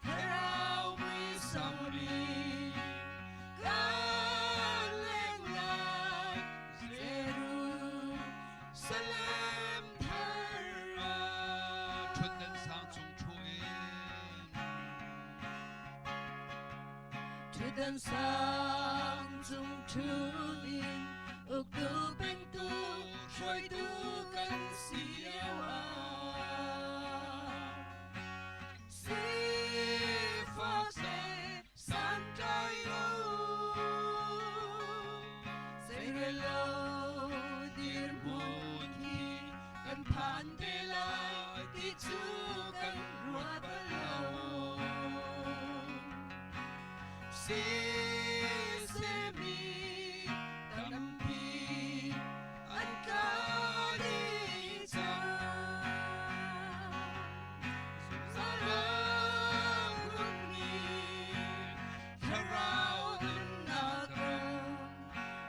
thlarau muisam in kan leng lai Jerusalem thar ah. Ṭhutdan sang cung ṭhu in. Ṭhutdan sang cung ṭhut in uktu pengtu hruaitu kan si lio ah sifak seh santlai lo zeirel lo dirhmun hi kan phan te lai ti cu kan ruat bal lo. Sisemi tampi an tla dih cang. Zungzal ram hmunmi thlarau nunnak ram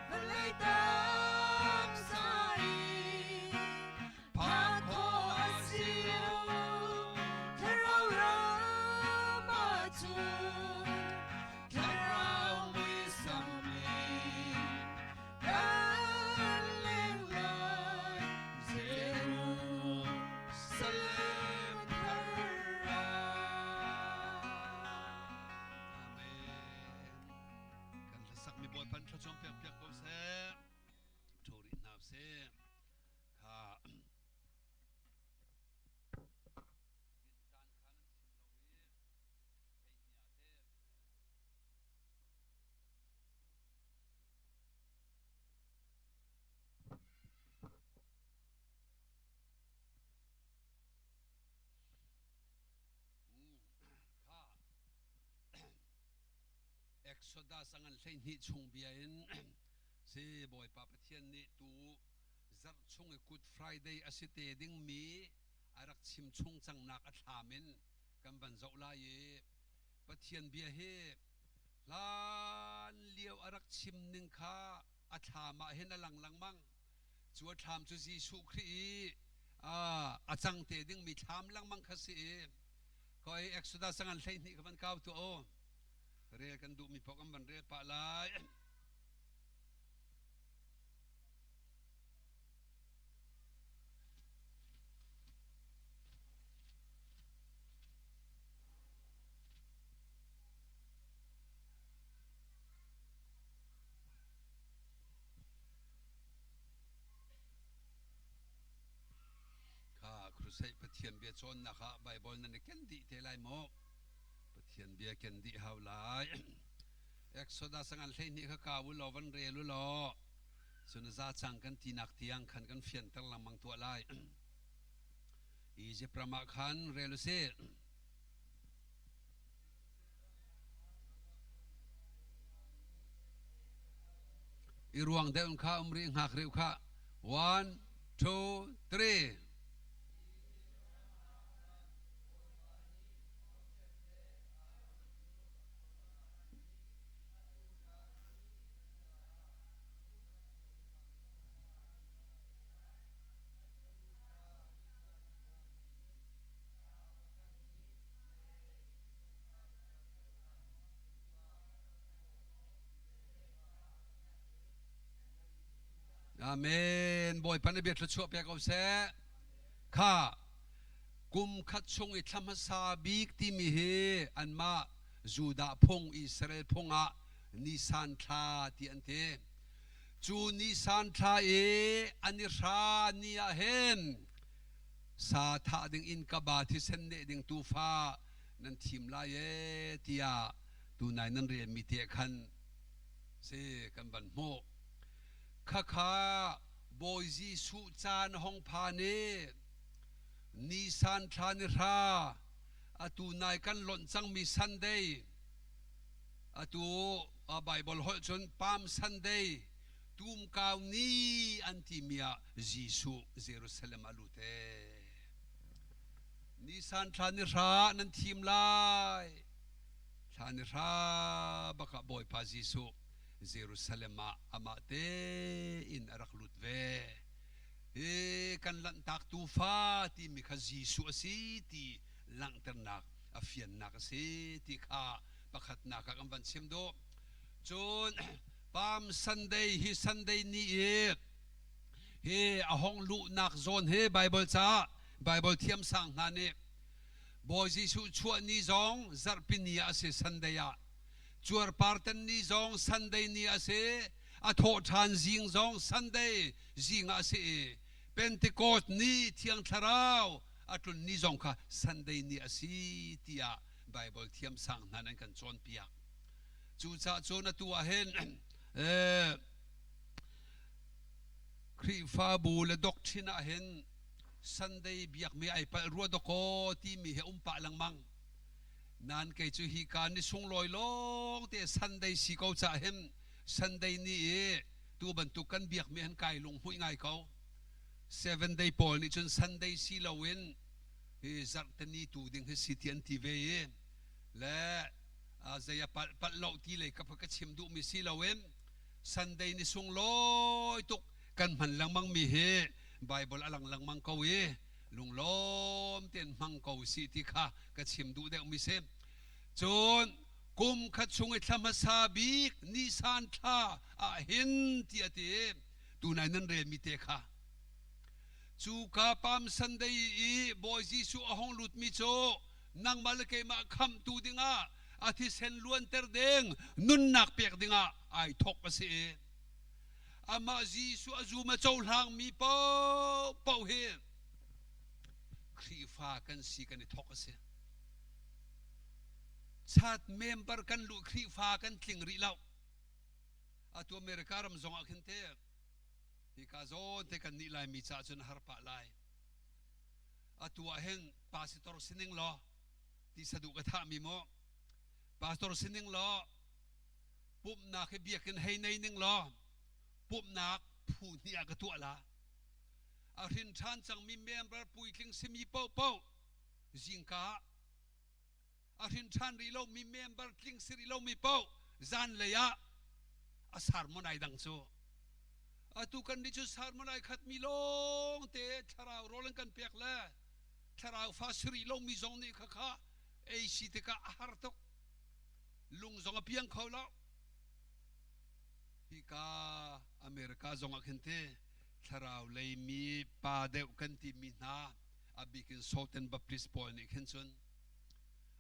vawlei taksa i phak khawh a si lo. Thlarau ram ahcun thlarau muisam in kan leng lai Jerusalem thar ah. Amen. Kan hlasakmi Bawipa nih thluachuah pek piak ko seh. Ṭho rih hna usih. Kha din caan kha nan chim lo i hleihnih ah teh Kha Exodus a ngan 12 chung bia in si Bawipa Pathian nih tu zarh chung i Good Friday a si te dingmi a rak chim chung cangnak a thlam in kan van zoh lai i Pathian bia hi hlan lio a rak chim ning kha a thlam ah hin a lang lengmang. Cu a thlam cu Jesuh Khrih i a cang te dingmi thlam lengmang kha si i koi Exodus ngan 12 ka van kau tu o rel kan duhmi paoh kan van rel pah lai. Kha Crusade Pathian bia cawnnak ah Bible nan i ken dih te lai maw? Pathian bia ken dih hau lai. Exodus ngan 12 kha kau u law van rel u law cun za cang kan tinak tiang khan kan fianter lengmang tuah lai. Egypt ram ah khan rel u sih. I ruang deuh kha um rih hngak rih kha. One, two, three. Amen. Bawipa na bia thluachuah pek ko seh. Kha kum khat chung i thla hmasa bik timi hi anmah Judah phung Israel phung ah Nisan thla ti an ti. Cu Nisan thla i an i hra ni ah hin sa thah ding in ka ba thisen neh ding tuufa nan thim lai ee tiah tunai nan relmi te khan si kan van hmuh. Khakha Bawi Jesuh caan hong phan i Nisan thla ni hra atu nai kan lonh cangmi Sunday atu Bible holh cun Palm Sunday tumkau ni an timi ah Jesuh Jerusalem a lut ee. Nisan thla ni hra nan thim lai. Thla ni hra bak ah Bawipa Jesuh Jerusalem ah amah tein a rak lut ve. Hi kan lanhtak tuufa timi kha Jesuh a si ti langhternak a fiannak a si ti kha pakhatnak ah kan van chim duh. Cun Palm Sunday hi Sunday ni i hi a hong luhnak zawn hi Bible caah Bible thiamsang hna nih Bawi Jesuh chuah ni zong zarhpi ni ah a si Sunday ah. Cuarpartan ni zong Sunday ni a si. A thawhṭhan zing zong Sunday zing ah a si i Pentecost ni Thiang Thlarau a tlun ni zong kha Sunday ni a si tiah Bible thiamsang hna nan kan cawnpiak. Cucaah cun atu ah hin Khrihfabu le doctrine ah hin Sunday biakmi ai palh rua dawkaw timi hi um pah lengmang. Nan kei cu hi ka ni sunglawi lawng te Sunday si ko cah hin Sunday ni i tu bantuk kan biakmi han kai lunghmuih ngai ko. Seven day pawl nih cun Sunday si loin hi zarhteni tu ding hi si ti an ti ve i le zei a palh palh lo ti lei ka ka chim duhmi si loin Sunday ni sunglawi tuk kan hman lengmang mi hi Bible a lang lengmang ko i lunglawm tein hmang ko si ti kha ka chim duh deuh mi si. Cun kum khat chung i thla hmasa bik Nisan thla ah hin ti a ti tunai nan rel mi te kha cu ka Palm Sunday i Bawi Jesuh a hong lut mi cu nangmah le keimah khamhtu dingah a thisen luanter ding nunnak pek dingah ai thawk a si i amah Jesuh a zum a cohlang mi paohpaoh hi Khrihfa kan si kan i thawk a si. Chat member kan luh Khrihfa kan tling rih lo. Atu America ram zong ah khin te hika zawn te kan nih Laimi caah cun har pah lai. Atu ah hin pastor sining law ti saduh ka thah mi mu. Pastor sining law pumhnak hi biakinn hei nei ning law pumhnak phu hnih ah ka tuah la. A hrin ṭhan cangmi member puitling simi paohpaoh zingka a hrin ṭhan rih lomi member tling si rih lomi paoh zanlei ah a sermon ai dang cu. Atu kan nih cu sermon ai khatmi lawng te thlarau rawl an kan pek le thlarau fa si rih lomi zong nih khakha ei si tikah a har tuk. Lung zong a piang kho lo. Hika America zong ah khin te thlarau lei mi pa deuh kan timi hna a bik in Southern Baptist pawl nih khin cun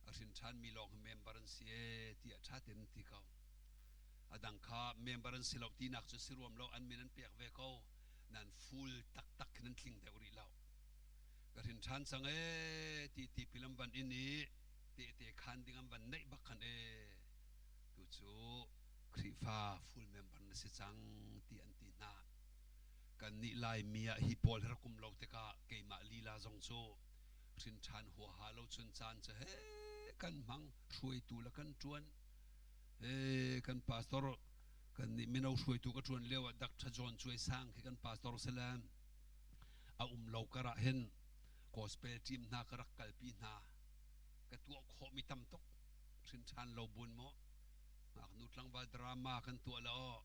a hrin ṭhanmi lawng hi member an si ee tiah ṭha tein an ti ko. A dang kha member an si lo tinak cu si ruam lo an min an pek ve ko nan full taktak khin an tling deuh rih lo. Ka hrin ṭhan cang ee ti tipil an van in i tehte khan ding an van neih bak khan ee tu cu Khrihfa full member na si cang ti an ti hna. Kannih Laimi ah hi pawl hi rak um lo tikah keimah lila zong cu hrin ṭhan huaha lo cun caan cu he kan hmang hruaitu le kan ṭuan. He kan pastor kan nih mino hruaitu ka ṭuan lio ah Dr. John Cuai Sang khi kan pastor si le a um lo kar ah hin gospel team hna ka rak kalpi hna. Ka tuah khawhmi tam tuk. Hrin ṭhan lo bun maw ngaknu tlangval drama kan tuah la aw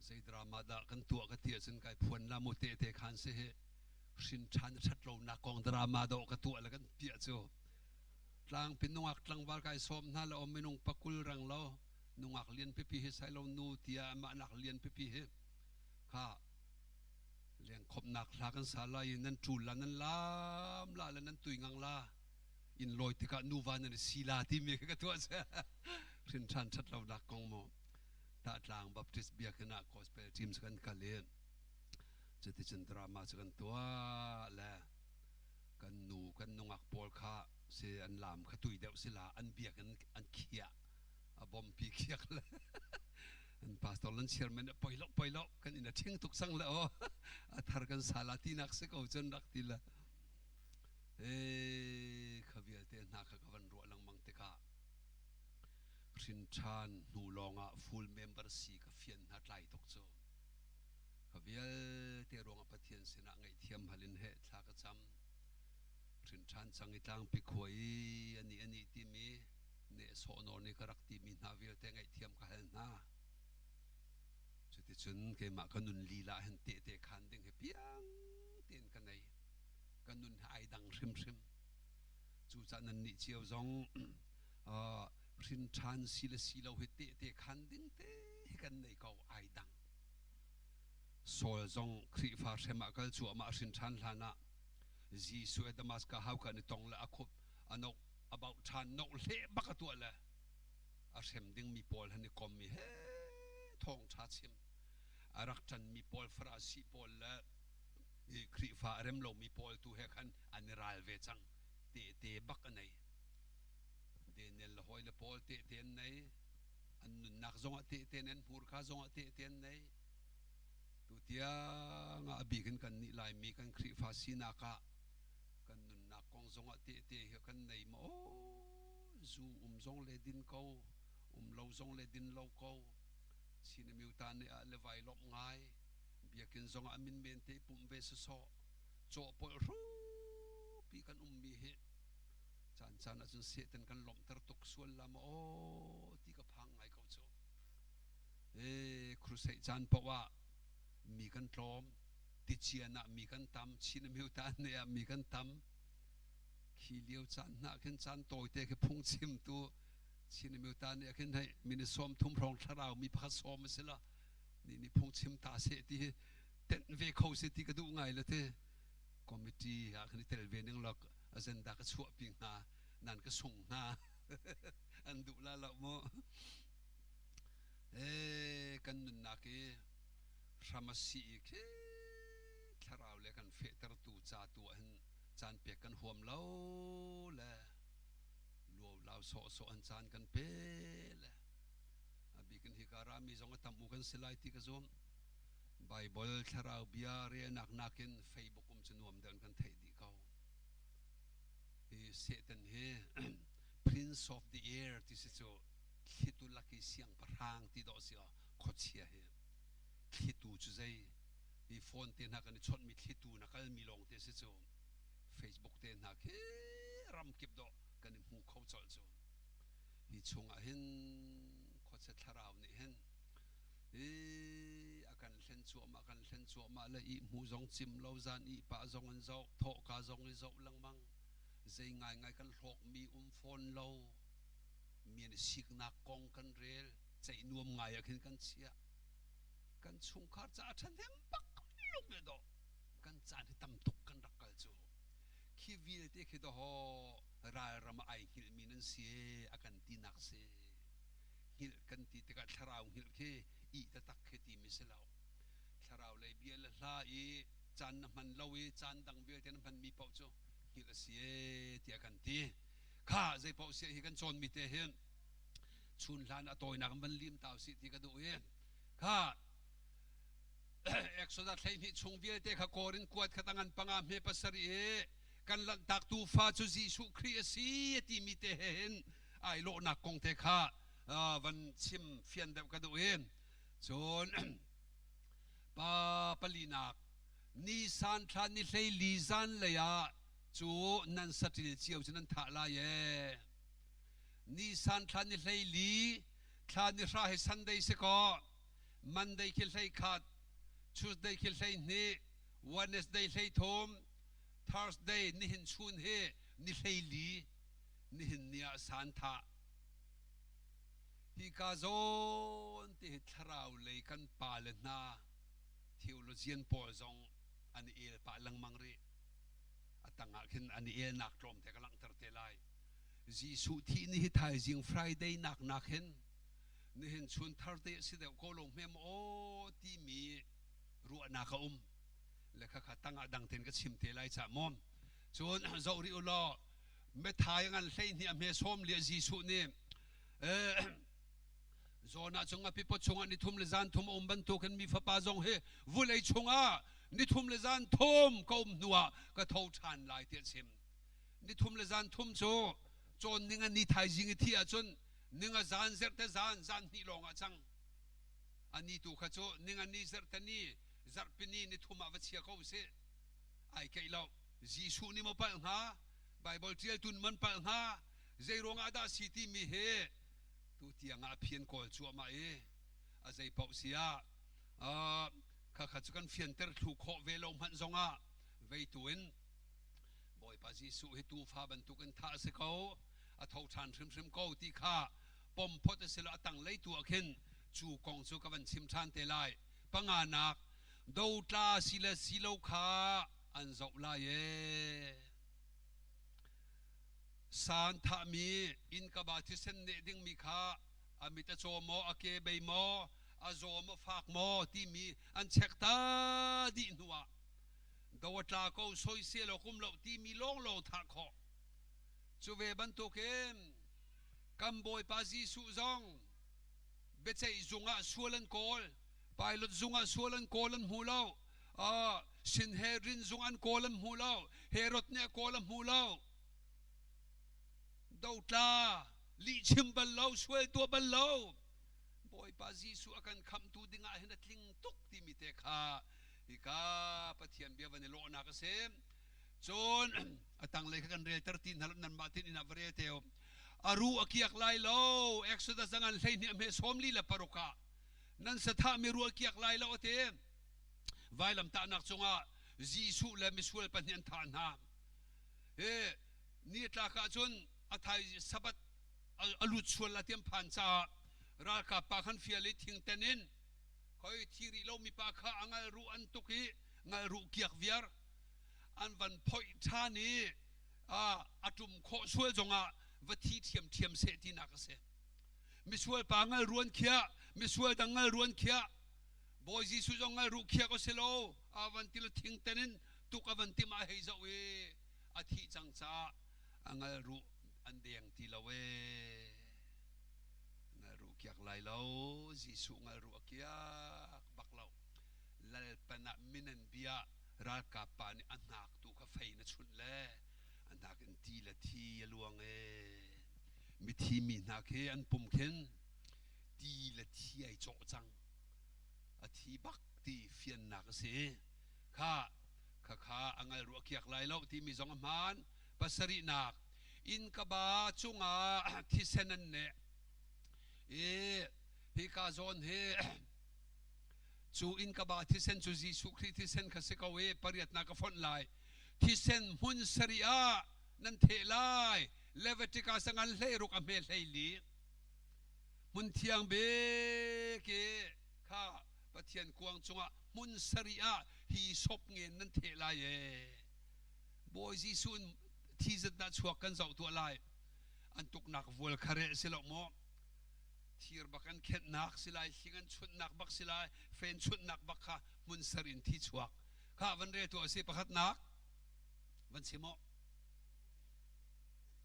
zei drama dah kan tuah ka ti ahcun kai phuan la mu te te khan si hi hrin ṭhan ṭhat lonak kong drama dawh ka tuah le kan piah cu tlangpi nungak tlangval kai sawm hna le om minung pakul rang lo nungak lian pipi hi sai lo nu tia amah nak lian pipi hi kha lengkhopnak hla kan sa lai i nan ṭul la nan lam la le nan tui ngang la inn lawi tikah nuva nan i si la timi ka tuah hrin ṭhan ṭhat lonak kong mu Tahtlang Baptist biakinn ah gospel team cu kan kal i cuticun drama cu kan tuah le kan nu kan nungak pawl kha si an lam kha tui deuh sila an biakinn an khiah a bompi khiak le an pastor lan chairman poi lo poi lo kan in a ṭhing tuk sang le aw a thar kan sala tinak si ko cun rak ti le Ee, kha vialte hna kha ka van ruah lengmang tikah hrin ṭhan hnu lawngah full member si ka fian hna tlai tuk cu. Kha vialte ruangah Pathian sinah ngaihthiam hal in heh thla ka cam. Hrin ṭhan cang i tlangpi khua i anih anih timi nehsawh nawn i ka rak timi hna vialte ngaihthiam ka hal hna. Cuticun keimah ka nun lila hin tehte khan ding hi piang tein ka nei. Ka nun he ai dang hrimhrim. Cucaah nannih cio zong hrin ṭhan si le si lo hi tehte khan ding te hi kan nei ko ai dang. Saul zong Khrihfa hrem ah kal cuahmah hrin ṭhan hlan ah Jesuh he Damascus hauka ni tong le a khup a nok a bauh ṭhan nok hleh bak a tuah le. A hrem dingmi pawl han i kom i he thawngṭha chim. A rak ṭanmi pawl Farasi pawl le Khrihfa a rem lomi pawl tu he khan an i ral ve cang. Tehte bak a nei. Daniel le hawi le pawl tehte an nei. An nunnak zongah tehte an hmurka zongah tehte an nei. Tutiang ah a bik in kan nih Laimi kan Khrihfa sinak ah kan nunnak kong zongah tehte hi kan nei maw? Zu um zong le din ko, um lo zong le din lo ko. Chin miuta nih ah le vai lawmh ngai. Biakinn zongah min men te pumh ve sawsawh. Cawhpawlh hrupi kan ummi hi caan caan ahcun Satan kan lawmhter tuk sual la maw aw ti ka phang ngai ko cu. Ee, crusade caan paoh ah mi kan tlawm, tician ah mi kan tam, Chin miuta ne ah mi kan tam. Khi lio caan hna khin caan tawite khi phungchimtu Chin miuta ne khin hei mini 30 hrawng thlarau mi pakhat sawm a si la. Ni ni phungchim ta seh ti hi tenh ve kho se ti ka duh ngai la te. Committee ah khan i tel ve ning lok agenda ka chuahpi hnga nan ka sung hnga an duh la lo mu. Ee, kan nunnak i hram a si i khi thlarau le kan fehtertu ca tu ah hin caan pek kan huam lo le luau sawhsawh an caan kan pe le a bikin hika rami zong a tam u kan si lai ti ka zum. Baibal thlarau bia relnak nakin Facebook um cu nuam deuh in kan theih dih ko. Hi Satan hi Prince of the Air ti si cu thlitu lak i siangpahrang ti dawh si aw khuachia hi thlitu cu zei hi phone te hna kan i chawnhmi thlitu na kalmi lawng te si cu Facebook te hna khi ramkip dawh kan i hmu kho colh cu hi chungah hin khuachia thlarau nih hin hi a kan hlen cuahmah kan hlen cuahmah le ih hmu zong cim lo zan ih pah zong in zoh thawhka zong i zoh lengmang zei ngaingai kan hlawkmi um fawn lo mi an siknak kong kan rel ceih nuam ngai ah khin kan chiah kan chungkhar caah ṭhahnem bak lung le dawh kan caan hi tam tuk kan rak kal cu khi vialte khi dawh ralram ah ai hngilhmi nan si a kan tinak si hngilh kan ti tikah thlarau hngilh khi ih taktak khi timi si lo thlarau lei bia le hla i caan na hman lo i caan dang vialte na hmanmi paoh cu hngilh a si e tiah kan ti kha zei paoh siah hi kan cawnmi te hin chun hlan a tawinak in van lim ta usih ti ka duh i kha Exodus 12 chung vialte kha Korin kuat kha tangan panga hme pasarih i kan lanhtak tuufa cu Jesuh Khrih a si a timi te he hin ai lawhnak kong te kha van chim fian deuh ka duh i cun pa palinak Nisan thla ni 14 zan lei ah cu nan saṭil cio cu nan thah lai ee. Nisan thla ni 14 thla ni hra hi Sunday si kaw Monday khi 11 Tuesday khi 12 Wednesday 13 Thursday nihin chun hi ni 14 nihin ni ah san thah hi ka zawn ti hi thlarau lei kan pa le hna theologian pawl zong an i el pah lengmang rih. A tangah khin an i elnak tlawmte ka langhter te lai. Jesuh thih ni hi thaizing Friday nak nak hin nihin chun tharte a si deuh ko lo hme maw aw timi ruahnak a um. Le khakha tangah dang ten ka chim te lai ca maw. Cun zoh rih u law Methai ngan 12 a hme sawm lia Jesuh nih Jonah cung a pipaw chungah nithum le zan thum a um bantukin mi fapa zong hi vulei chungah nithum le zan thum ka um hnuah ka tho ṭhan lai tiah a chim. Nithum le zan thum cu cawn ninga ni thaizing i thi ahcun ninga zan zerhte zan zan hnih lawng ah cang. A ni tu kha cu ninga ni zerhte ni zarhpini ni thum ah va chia ko usih. Ai keih lo. Jesuh nih maw palh hnga? Baibal ṭialtu man palh hnga? Zei ruangah dah si timi hi tu tiang ah a phian kawl cuahmah i a zei paoh si ah khakha cu kan fianter thlu khawh ve lo hmanh zongah veitu in Bawipa Jesuh hi tuufa bantukin thah a si ko a tho ṭhan hrimhrim ko ti kha pom phot a si lo a tanglei tu ah khin cu kong cu ka van chim ṭhan te lai panganak dotla si le si lo kha an zoh lai ee San thahmi innkaba thisen neh dingmi kha A mit a caw maw, a ke bei maw, a zaw maw, fak maw timi an check ta dih hnu ah do a tla ko soisel awk um lo timi lawnglawng thah khawh. Cu ve bantukin kan Bawipa Jesuh zong biaceih zung ah sual an kawl, pilot zung ah sual an kawl an hmu lo, Sinhedrin zung an kawl an hmu lo, Herod nih a kawl a hmu lo. Dotla, lihchim bal lo, sual tuah bal lo. Bawipa Jesuh a kan khamhtu dingah hin a tling tuk timi te kha hika Pathian bia van i lawhnak a si. Cun a tanglei kha kan relter ti hna lo nanmah tin inn ah va rel te u. A ru a kiak lai lo. Exodus zangan 12 a hme 46 ah nan sathah mi ru a kiak lai lo a ti. Vailamtahnak cungah Jesuh le misual pahnih an thah hna. Hi ni tlak ah cun a thai Sabbath a lut sual la tiam phan caah ralkap pa khan fial i thingten in khoi thi rih lomi pa kha a ngal ruh an tuk i ngal ruh kiak viar an van phoih ṭhan i a ṭum khawh sual zongah va thi ṭhiamṭhiam seh tinak a si. Misual pa ngal ruan khiah, misual dang ngal ruan khiah, Bawi Jesuh zong ngal ruh khiah ko si lo, a van til thingten in tuk a van tim ah hei zoh i a thih cang caah a ngal ruh an deng ti lo ee. Ngal ruh kiak lai lo, Jesuh ngal ruh a kiak bak lo. Lalpan ah min an bia ralkap pa nih a hnak tu kha fei na chunh le a hnak in ti le thi a luang ee. Mithi mi hna khi an pum khin ti le thi ai cawh cang. A thi bak ti fiannak a si. Kha khakha a ngal ruah kiak lai lo timi zong a hmaan. Pasarihnak innkaba cungah thisen an neh. I hika zawn hi cu innkaba thisen cu Jesuh Khrih thisen kha si ko i pariatnak ka fonh lai. Thisen hmun sarih ah nan theh lai. Leviticus a ngan 16 a hme 14. Hmun thiang bik i kha Pathian kuang cungah hmun sarih ah hi sop ngen nan theh lai ee. Bawi Jesuh in thi zat dah chuak kan zoh tuah lai. An tuknak vual kha reh si lo maw? Thir bak an khenhnak si lai, hling an chunhnak bak si lai, fen chunhnak bak kha hmun sar in thi chuak. Kha van rel tuah si pakhatnak van chim aw.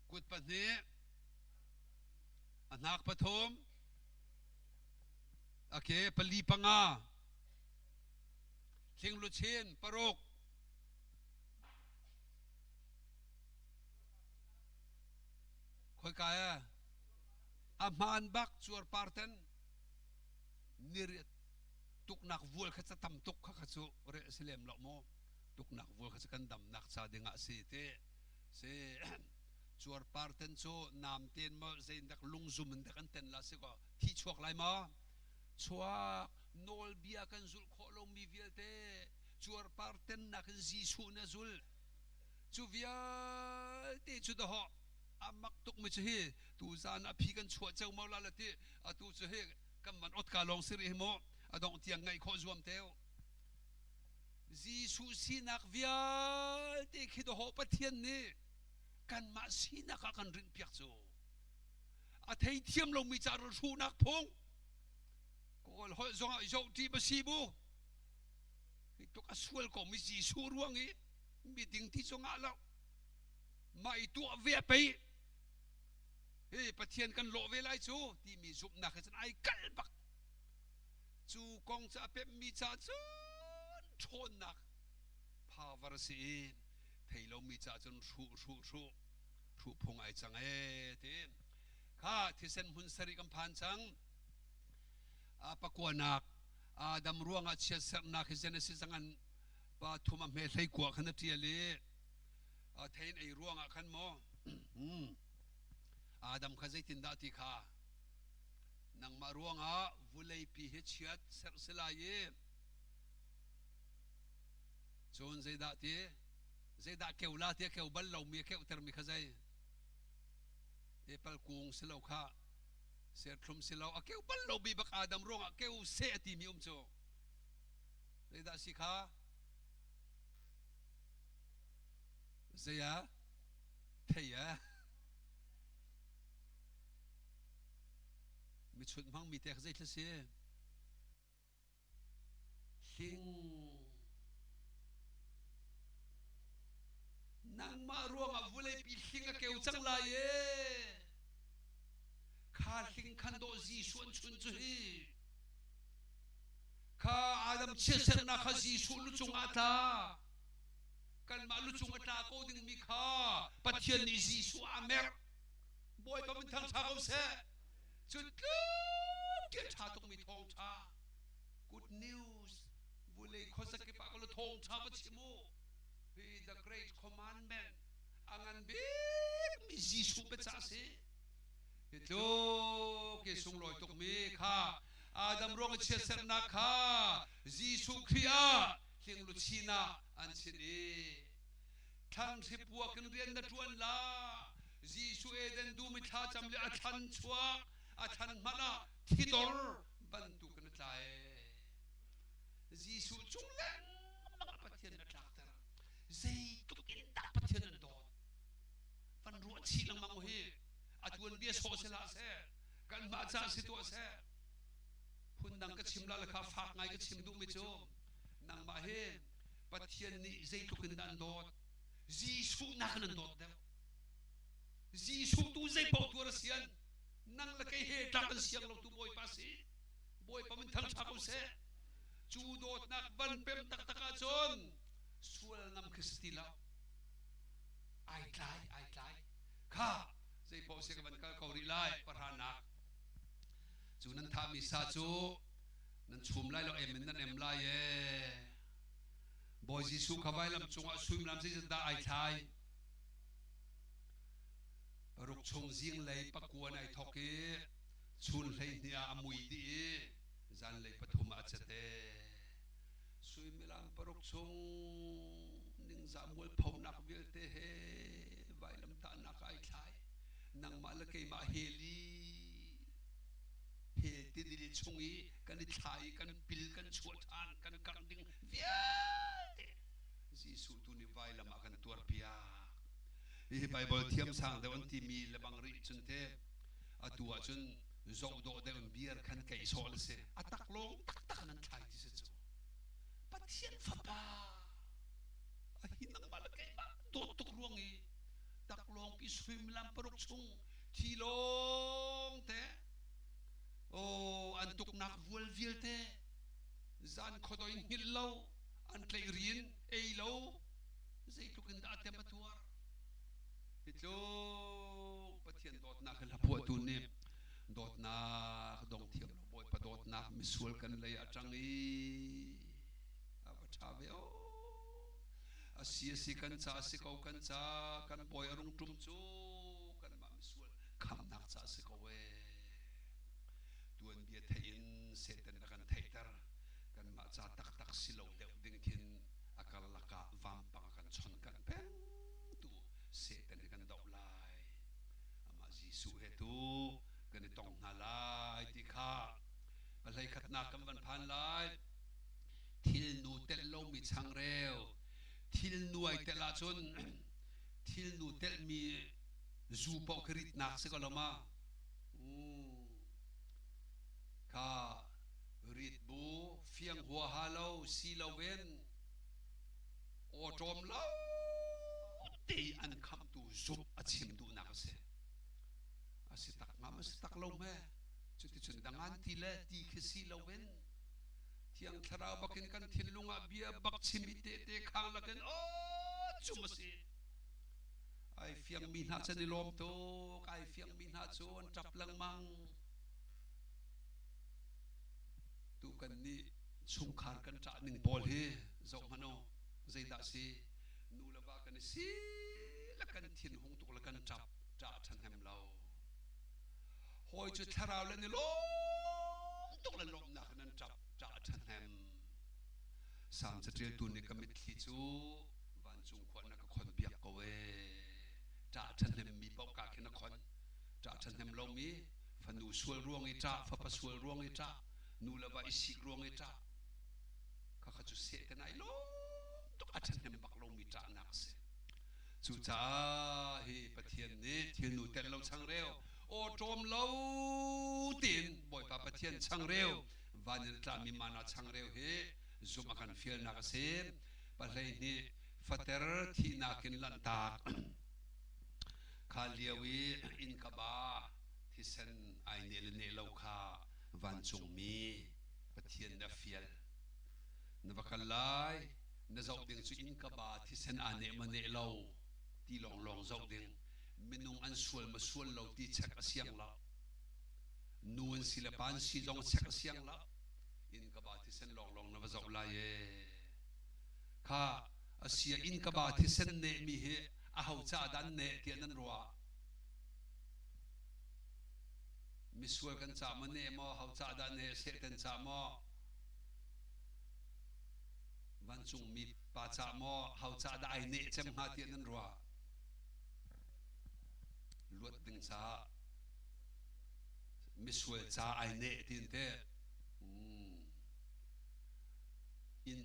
Kut pahnih, a hnak pathum, a ke pali panga, hling luchin paruk, khoika e a hmaan bak cuarpar ten niriat tuknak vual kha ca tam tuk kha kha cu re si lem lo maw tuknak vual kha cu kan damnak ca dingah si te si cuarpar ten cu nam ten maw zeidak lungzum in dak an ten la si ko thi chuak lai maw chuak nawlbia kan zulh khawh lomi vialte cuarpar tennak in Jesuh nih a zulh cu vialte cu dahawh a mak tuk mi cu hi tu zan a phi kan chuah ceu mo la la ti atu cu hi kan man ot ka lawng si rih hi mu a dongh tiang ngaih khawh zuam teu Jesuh sinak vialte khi dahawh Pathian nih kanmah sinak ah kan rinh piak cu a theithiam lomi ca hruhnak phung kawl holh zongah zoh ṭi ba si bu hi tuk a sual ko mi Jesuh ruang i miding ti cu ngah lo mah i tuah ve pei hi Pathian kan lawh ve lai cu timi zumhnak he cun ai kalh bak cu kong cu a pemmi ca cun ṭhawnnak power a si i thei lomi ca cun hruh hruh hruh hruh phung ai cang ee ti kha thisen hmun sarih kan phan cang a pakuanak Adam ruangah chiatserhnak hi Genesis an pa thum a hme hlei kua khan a ṭial i thein ei ruangah khan maw Adam kha zeitindah ti kha nangmah ruangah vuleipi hi chiat serh si lai i cun zeidah ti zeidah keu la ti a keu bal lomi a keuhtermi kha zei apple kung si lo kha serthlum si lo a keu bal lomi bak Adam ruangah keu seh a timi um cu zeidah si kha zei ah thei ah. Michunh hmangmi te kha zeithil si? Hling. Nangmah ruangah vuleipi hling a keu cang lai ee. Kha hling khan dawh Jesuh an chun cu hi. Kha Adam chiatsernak kha Jesuh lucung ah a tla. Kanmah lucung a tla ko dingmi kha Pathian nih Jesuh a merh. Bawipa min thangṭha ko seh. Cu tluk ti a ṭha tukmi thawngṭha. Good news. Vulei khuazakip ah ka thawngṭha va chim u. Hi the great commandment a ngan bikmi Jesuh biacah a si. Hi tluk i sunglawi tukmi kha Adam ruang i chiatserhnak kha Jesuh Khrih ah hlingluchin ah an chinh i thlanhri puak in rian na ṭuan la. Jesuh Eden dum i thlacam le a thlan chuak a thlan hmanh ah thidor bantuk in a tla ee. Jesuh cung lengmang ah Pathian a tlakter. Zeitluk in dah Pathian an dawt. Van ruah chih lengmang hi a tuanbia sawh si hlah seh, kanmah ca si tuah seh. Phundang ka chim la le kha fak ngai ka chim duhmi cu nangmah hi Pathian nih zeitluk in dah an dawt. Jesuh nakin an dawt deuh. Jesuh tu zeipaoh tuar a sian. Nang le kei he tlak an siang lo tu Bawipa si. Bawipa min thangṭha ko seh. Cu dawtnak van pem taktak ahcun sual ngam khi si ti lo. Ai tlai, ai tlai. Kha, zeipaoh si ka van kal ko rih lai, pahranak. Cu nan thahmi sa cu nan chum lai lo, em in nan em lai ee. Bawi Jesuh kha vailam cungah suimilam zeizat dah ai thlai? Paruk chung zinglei pakuan ai thawk i chun 12 ah a mui dih i zanlei 3 ah a cet ee. Suimilam 6 chung ningzah mualphonak vialte he vailamtahnak ai thlai. Nangmah le keimah hel i hel tidil chung i kan i thla i kan pil kan chuah ṭhan kan kangh ding vialte Jesuh tu nih vailam ah kan tuarpiak. Hihi Baibal thiamsang deuh an timi lebang rih cun te atu ahcun zoh dawh deuh in beer khan keih sawh le si. A tak lawng taktak in an thlai ti si cu. Pathian fapa a hi nangmah le keimah dawt tuk ruang i taklawngpi suimilam 6 chung thi lawng te oh an tuknak vual vialte zan khuadoi hngilh lo an tlaih riin ei lo zeitluk in dah a tem a tuar. Hi tluk Pathian dawtnak hi hlaphuahtu nih dawtnak dong thiam lo Bawipa dawtnak misual kan lei a ṭang i a va ṭha ve o. A si a si kan ca a si ko kan ca kan bawi a rung ṭum cu kanmah misual khamnak ca a si ko ee. Tuanbia theih in Satan a kan theihter kanmah ca taktak si lo deuh ding khin a karlak ah vampang a kan chon kanh peng tu Satan hi kan doh lai. Amah Jesuh he tu kan i tong hna lai ti kha pahlei khatnak kan van phan lai. Thilnu telh lomi changreu, thilnu ai telh ahcun thilnu telhmi zu paoh khi ritnak si ko lo ma? Kha rit bu fiang huaha lo si loin awṭawm lo te an khamhtu zumh a chim duhnak a si. A si tak ngam a si tak lo hme. Cuticun dangan ti le ti khi si loin Thiang Thlarau bakin kan thinlung ah bia bak chim i tehte khang lakin aw cum a si. Ai fiangmi hna cu an i lawm tuk, ai fiangmi hna cu an ṭap lengmang. Tu kan nih chungkhar kan ṭah ning pawl hi zoh hmanh u, zeidah si? Nu le va kan i si le kan thin hung tuk le kan ṭap, ṭah ṭhahnem lo. Hawi cu thlarau le ni lawm tuk le lawmhnak in an ṭap, ṭah ṭhahnem. Salm caṭialtu nih ka mitthli cu vancung khua na ka khonpiak ko ee. Ṭah ṭhahnemmi paoh ka khin a khon. Ṭah ṭhahnem lomi fanu sual ruang i ṭah, fapa sual ruang i ṭah, nu le va i sik ruang i ṭah. Khakha cu sehte nai lawm tuk a ṭhahnem bak lomi ṭahnak a si. Cucaah hi Pathian nih thilnu telh lo changreu Awṭawm lo tiin Bawipa Pathian changreu van in a tlami mana changreu hi zumh a kan fialnak a si. Pahlei nih fater thihnak in lanhtak kha lio i innkaba thisen ai neh le neh lo kha vancungmi Pathian nih a fial. Na va kal lai, na zoh ding cu innkaba thisen aa neh maw neh lo ti lawnglawng zoh ding. Minung an sual maw sual lo ti check a siang lo. Nu an si le pa an si zong check a siang lo. Innkaba thisen lawnglawng na va zoh lai ee. Kha a sia innkaba thisen nehmi hi aho ca dah an neh tiah nan ruah? Misual kan ca maw neh maw, ho ca dah neh, Satan ca maw? Vancungmi pa ca maw, ho ca dah ai neh cem hnga tiah nan ruah? Luat ding caah misual ca ai neh tin te in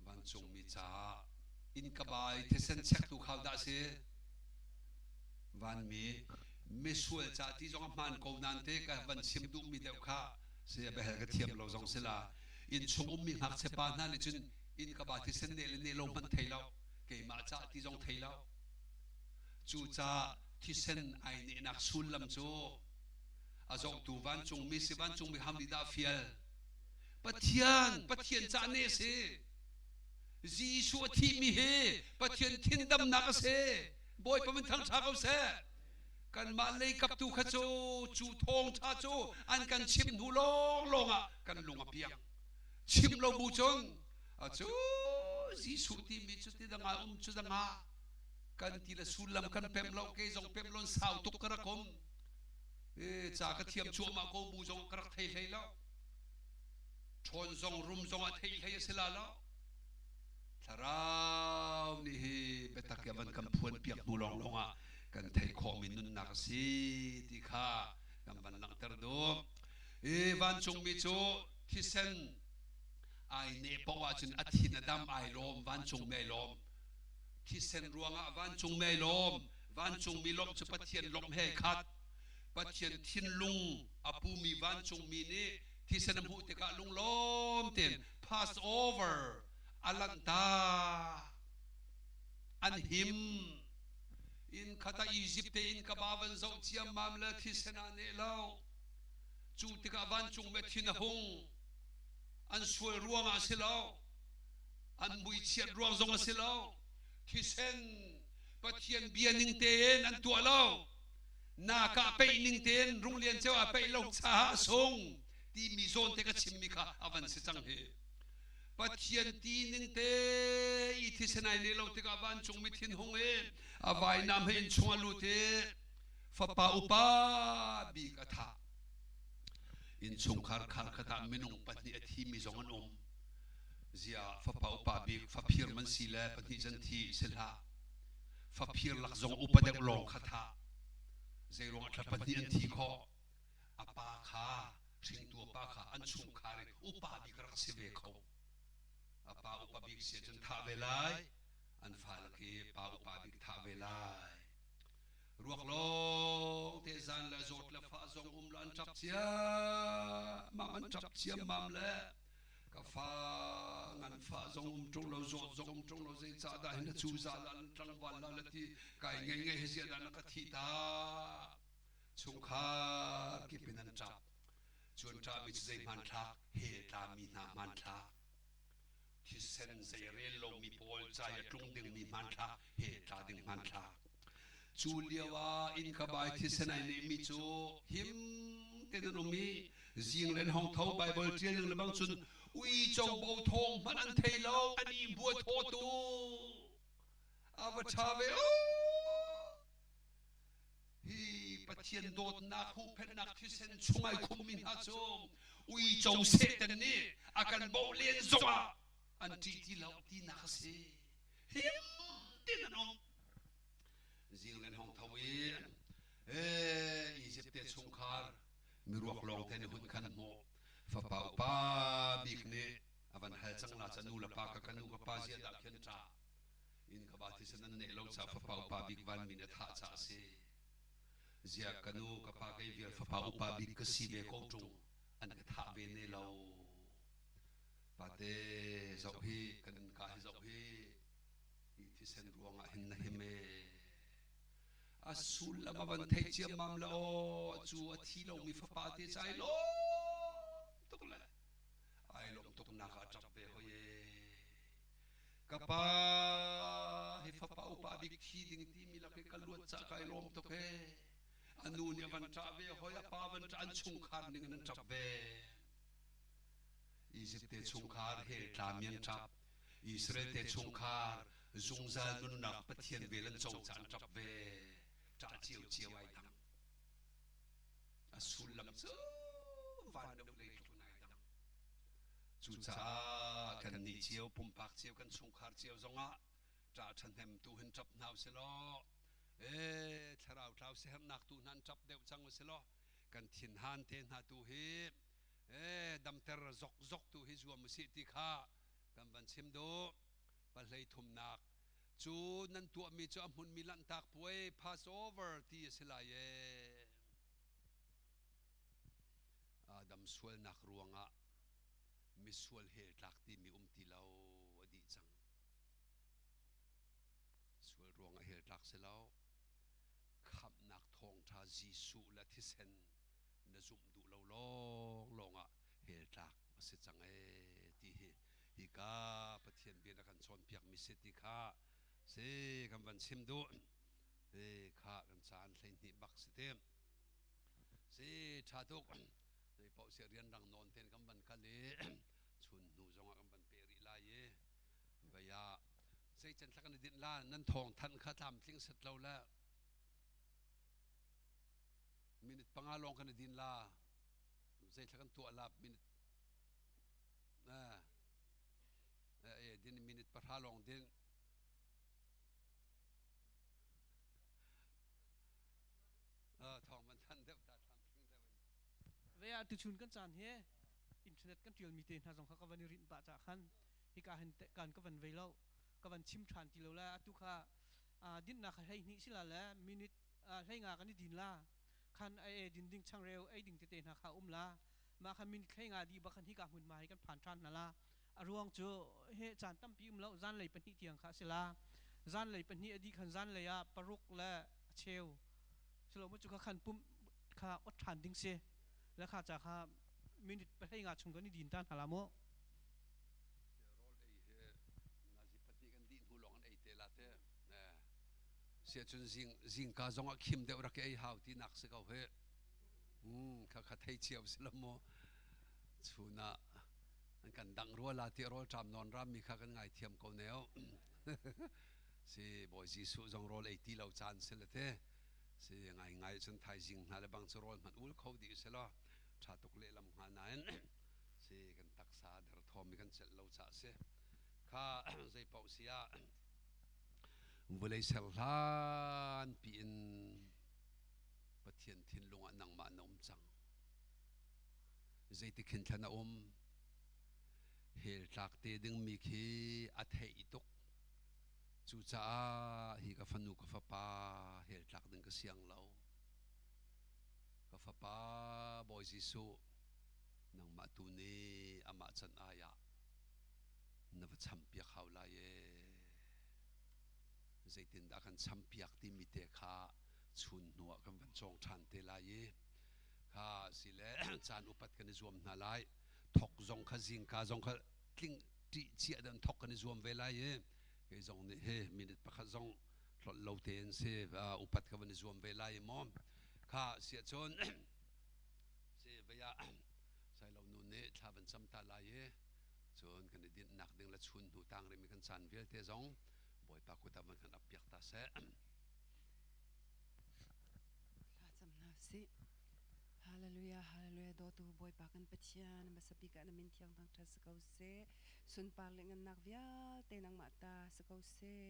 vancungmi caah in ka bai thisen chektu khau dah si? Vanmi misual ca ti zong a hmaan ko nain te ka van chim duhmi deuh kha si behel ka thiam lo zong si la. Innchung ummi ngakchia pa hna nih cun inn ka ba thisen ne le ne lo hmanh thei lo, keimah ca ti zong thei lo. Cu ca thisen ai nehnak sullam cu a zohtu vancungmi si vancungmi ham nih dah fial. Pathian, Pathian ca ne si. Jesuh a thihmi hi Pathian thindamnak a si. Bawipa min thangṭha ko seh. Kanmah lei kaptu kha cu cu thawngṭha cu an kan chimh hnu lawnglawng ah kan lung a piang. Chim lo bu cun acu Jesuh timi cu ti dangah um cu dangah kan ti le sullam kan pem lo kei zong pem lon sau tuk ka rak um. E, ca ka thiam cuahmah ko bu zong ka rak thei hlei lo. Ṭhawn zong rum zong ah theih hlei a si la lo. Thlarau nih hi biatak i van kan phuan piak hnu lawnglawng ah kan theih khawhmi nunnak a si ti kha kan van langhter duh. I vancungmi cu thisen ai neh paoh ahcun a thin a dam ai lawm, vancungmi ai lawm. Thisen ruangah vancungmi ai lawm. Vancungmi lawmh cu Pathian lawmh he khat. Pathian thinlung a pumi vancungmi nih thisen a hmuh tikah lunglawm tein Passover a lanhtak. An him. Inn khat ah Izipt te inn ka ba van zoh ciammam le thisen ah neh lo. Cu tikah vancung me thin a hung. An sual ruangah a si lo. An muichiat ruang zong a si lo. Thisen Pathian bia ning tein an tuah lo. Na kah peih ning tein runglian ceu ah peih lo caah a sung. Timi zawn te ka chimmi kha a van si cang hi. Pathian ti ning te i thisen ai ne lo tikah vancungmi thinhung i a vainam he innchung a lut i fapa upa bik a thah. Innchungkhar khar khat ah minung pahnih a thimi zong an um. Ziah fapa upa bik faphir man si le pahnih zan thi si hlah. Faphir lak zong upa deuh lawng kha thah. Zeiruang ah thla pahnih an thi khawh? A pa kha hringtu a pa kha an chungkhar in upa bik rak si ve kho. A pa upa bik si ahcun thah ve lai, an fale khi pa upa bik thah ve lai. Ruak lawng te zan le zawt le fah zong um lo an ṭap ciammam an ṭap ciammam le ka fa ngan fah zong um ṭung lo zawt zong um ṭung lo zeicahdah hin a cuza la tlangval la le ti kai ngei ngei he ziah dah na ka thih ta Chungkhar kip in an ṭap. Cu an ṭahmi cu zei hmanthlak he tlami hna hmanthlak, thisen zei rel lomi pawl ca i a tlung dingmi hmanthlak he tla ding hmanthlak. Cu lio ah innka bai thisen ai nehmi cu him tein an um i zing le hong tho Baibal ṭial ning le bang cun uico bo thawng hmanh an thei lo, an i bua thaw tu. A va ṭha ve aw! Hi Pathian dawtnak huhphenhnak thisen chung ai khummi hna cu uico Satan nih a kan bawh len zongah an ṭih ti lo tinak a si. Him tin an um. Zinglen hong tho i Izipt te chungkhar miruak lawng te nih hun khan hmuh. Fapa upa bik nih a van hal cang la ca nu le pa ka ka nu ka pa ziah dah khian ṭah. Inn ka ba thisen an neih lo caah fapa upa bik vanmi nih a thah caah a si. Ziah ka nu ka pa kei vial fapa upa bik ka si ve ko ṭung an ka thah ve ne lo. Pate zoh hi kan innka hi zoh hi hi thisen ruangah hin na him ee. A sullam a van theih ciammam le aw cu a thi lomi fapa te cu ai lawm tuk le ai lawm tuk nak ah ṭap ve hoi ee. Ka pa hi fapa upa bik thi ding timi lak hi ka luat cah kai lawm tuk ee. A nu nih a van ṭah ve hoi, a pa van ṭah, an chungkhar ning in an ṭap ve. Izipt te chungkhar hell tlami an ṭap. Israel te chungkhar zungzal nunnak Pathian vel an co cah an ṭap ve. Ṭah ciocio ai dang. A sullam cu van le vawlei tluk in ai dang. Cucaah kannih cio pumpak cio kan chungkhar cio zongah ṭah ṭhahnem tu hin ṭap hna usih law ee thlarau tlau siaherhnak tu hna an ṭap deuh cang usih law kan thinhan te hna tu hi ee damter zokzok tu hi zuam usih ti kha kan van chim duh. Pahlei thumnak cu nan tuahmi cu a hmunmi lanhtak puai Passover ti a si lai ee. Adam sualnak ruangah misual hell tlak timi um ti lo a dih cang. Sual ruangah hell tlak si lo. Khamhnak thawngṭha Jesuh le thisen na zumh duh lo lawnglawng ah hell tlak a si cang ee ti hi hika Pathian bia na kan cawnpiakmi si ti kha si kan van chim duh. Kha kan caan 12 bak si te. Si ṭha tuk. Zei paoh si rianrang nawn tein kan van kal i chun hnu zongah kan van peh rih lai i vei ah zei can thla kan i dinh la nan thawng thanh kha tlamtling set lo le minute 5 lawng kan i din la zei thla kan tuah la minute eh din minute 10 lawng din. Thawng man than deuh ta tlamtling deuh in. Ve ah tuchun kan caan hi internet kan ṭialmi te hna zong kha ka van i rinh pah cah khan hika hin kan ka van vei lo ka van chim ṭhan ti lo le atu kha dinnak kha 12 sila le minute 15 kan i din la khan ei e din ding changreu ei ding tete hna kha um la mah kha minute 15 di bak khan hika hmun ma hi kan phan ṭhan hna la. A ruang cu he caan tampi um lo zanlei 2 tiang kha a si la. Zanlei 2 a dih khan zanlei ah 6 le a cheu silo mu cu kha khan pumh kha ot ṭhan ding si le kha ca kha minute 15 chung kan i din ta hna la mu. Rawl ei he nazi 2 kan dih hnu lawng an ei te la te. Sia cun zing zingka zong ah khim deuh rak ei hau ti nak si ko he. Kha kha thei cio si lo mu. Chun ah an kan dangh rua la ti rawl ṭam nawn rammi kha kan ngaithiam ko neo. Si Bawi Jesuh zong rawl ei ti lo caan si le te. Si ngai ngai cun thaizing hna le bang cu rawl hmanh ul kho dih si law ṭha tuk lehlam hnga nain si kan taksa derthawm i kan celh lo caah si. Kha zei paoh si ah vulei ser hlan piin Pathian thinlung ah nangmah na um cang. Zeitik hin thlan a um? Hell tlak te dingmi khi a theih tuk. Cucaah hi ka fanu ka fapa hell tlak ding ka siang lo. Ka fapa Bawi Jesuh, nangmah tu nih amah can ai ah na va champiak hau lai ee. Zeitindah kan champiak timi te kha chun hnu ah kan van cawng ṭhan te lai i kha si le caan upat kan i zuam hna lai. Thok zong kha zingka zong kha tling ṭih cia dan thok kan i zuam ve lai i kei zong nih hi minute 1 zong hlolh lo tein si upat ka van i zuam ve lai i maw kha siah cun si vei ah sailo nu nih thla van cam ta lai i cun kan i dinhnak ding le chun hnu tang rihmi kan caan vialte zong Bawipa kut ah van kan ap piak ta seh. Thla cam hna sih. Hallelujah, hallelujah, dawtu Bawipa kan Pathian, hmasa bik ah na min thiang thangṭhat si ko seh. Sunpar le ngannak vialte nangmah ta si ko seh.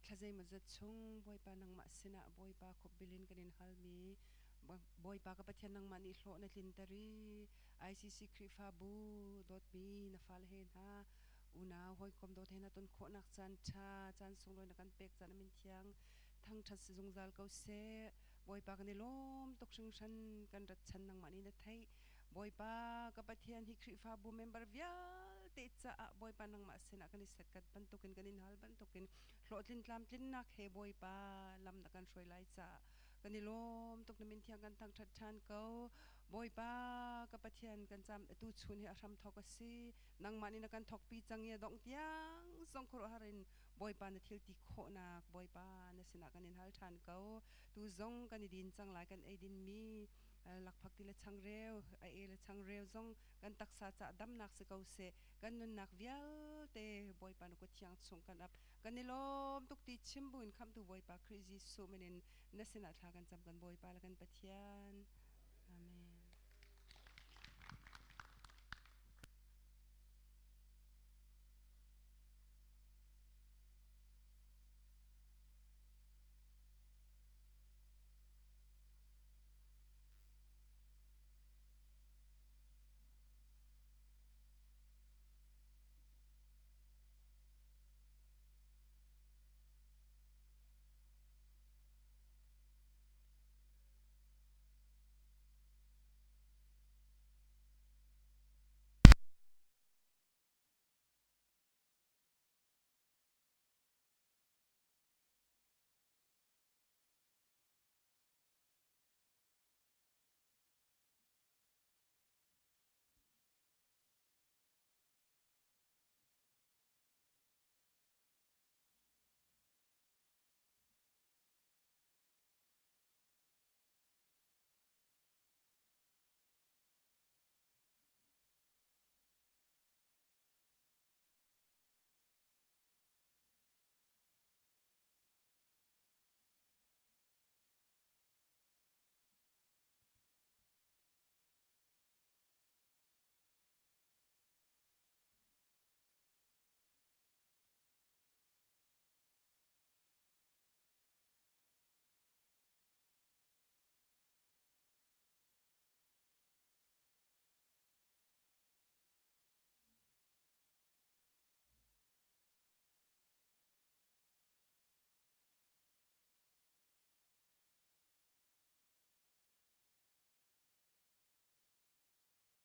Thla zeimawzat chung Bawipa nangmah sinah Bawipa khupbil in kan in halmi Bawipa ka Pathian nangmah nih hlawh na tlinter i ICC Khrihfabu dawtmi na fale he hna unau hawikom dawt he na ton khawhnak caan ṭha caan sunglawi na kan pek caan a min thiang thangṭhat si zungzal ko seh. Bawipa kan i lawm tuk hringhran kan rat chan nangmah nih na theih. Bawipa ka Pathian hi Khrihfabu member vialte caah Bawipa nangmah sinah kan i setkat bantukin kan in hal bantukin hlawhtlin tlamtlinnak he Bawipa lam na kan hruai lai caah kan i lawm tuk na min thiang kan thangṭhat ṭhan ko. Bawipa ka Pathian kan cam tu chun hi a hram thawk a si. Nangmah nih na kan thawkpi cang i a dongh tiang zong khuaruahhar in Bawipa na thil ti khawhnak Bawipa na sinah kan in hal ṭhan ko. Tu zong kan i din cang lai kan ei dinmi lakphak ti le changreu a e le changreu zong kan taksa ca damnak si ko seh kan nunnak vialte Bawipa na kut thiang chung kan ap kan i lawm tuk ti chim buin khamhtu Bawipa Khrih Jesuh min in na sinah thla kan cam kan Bawipa le kan Pathian.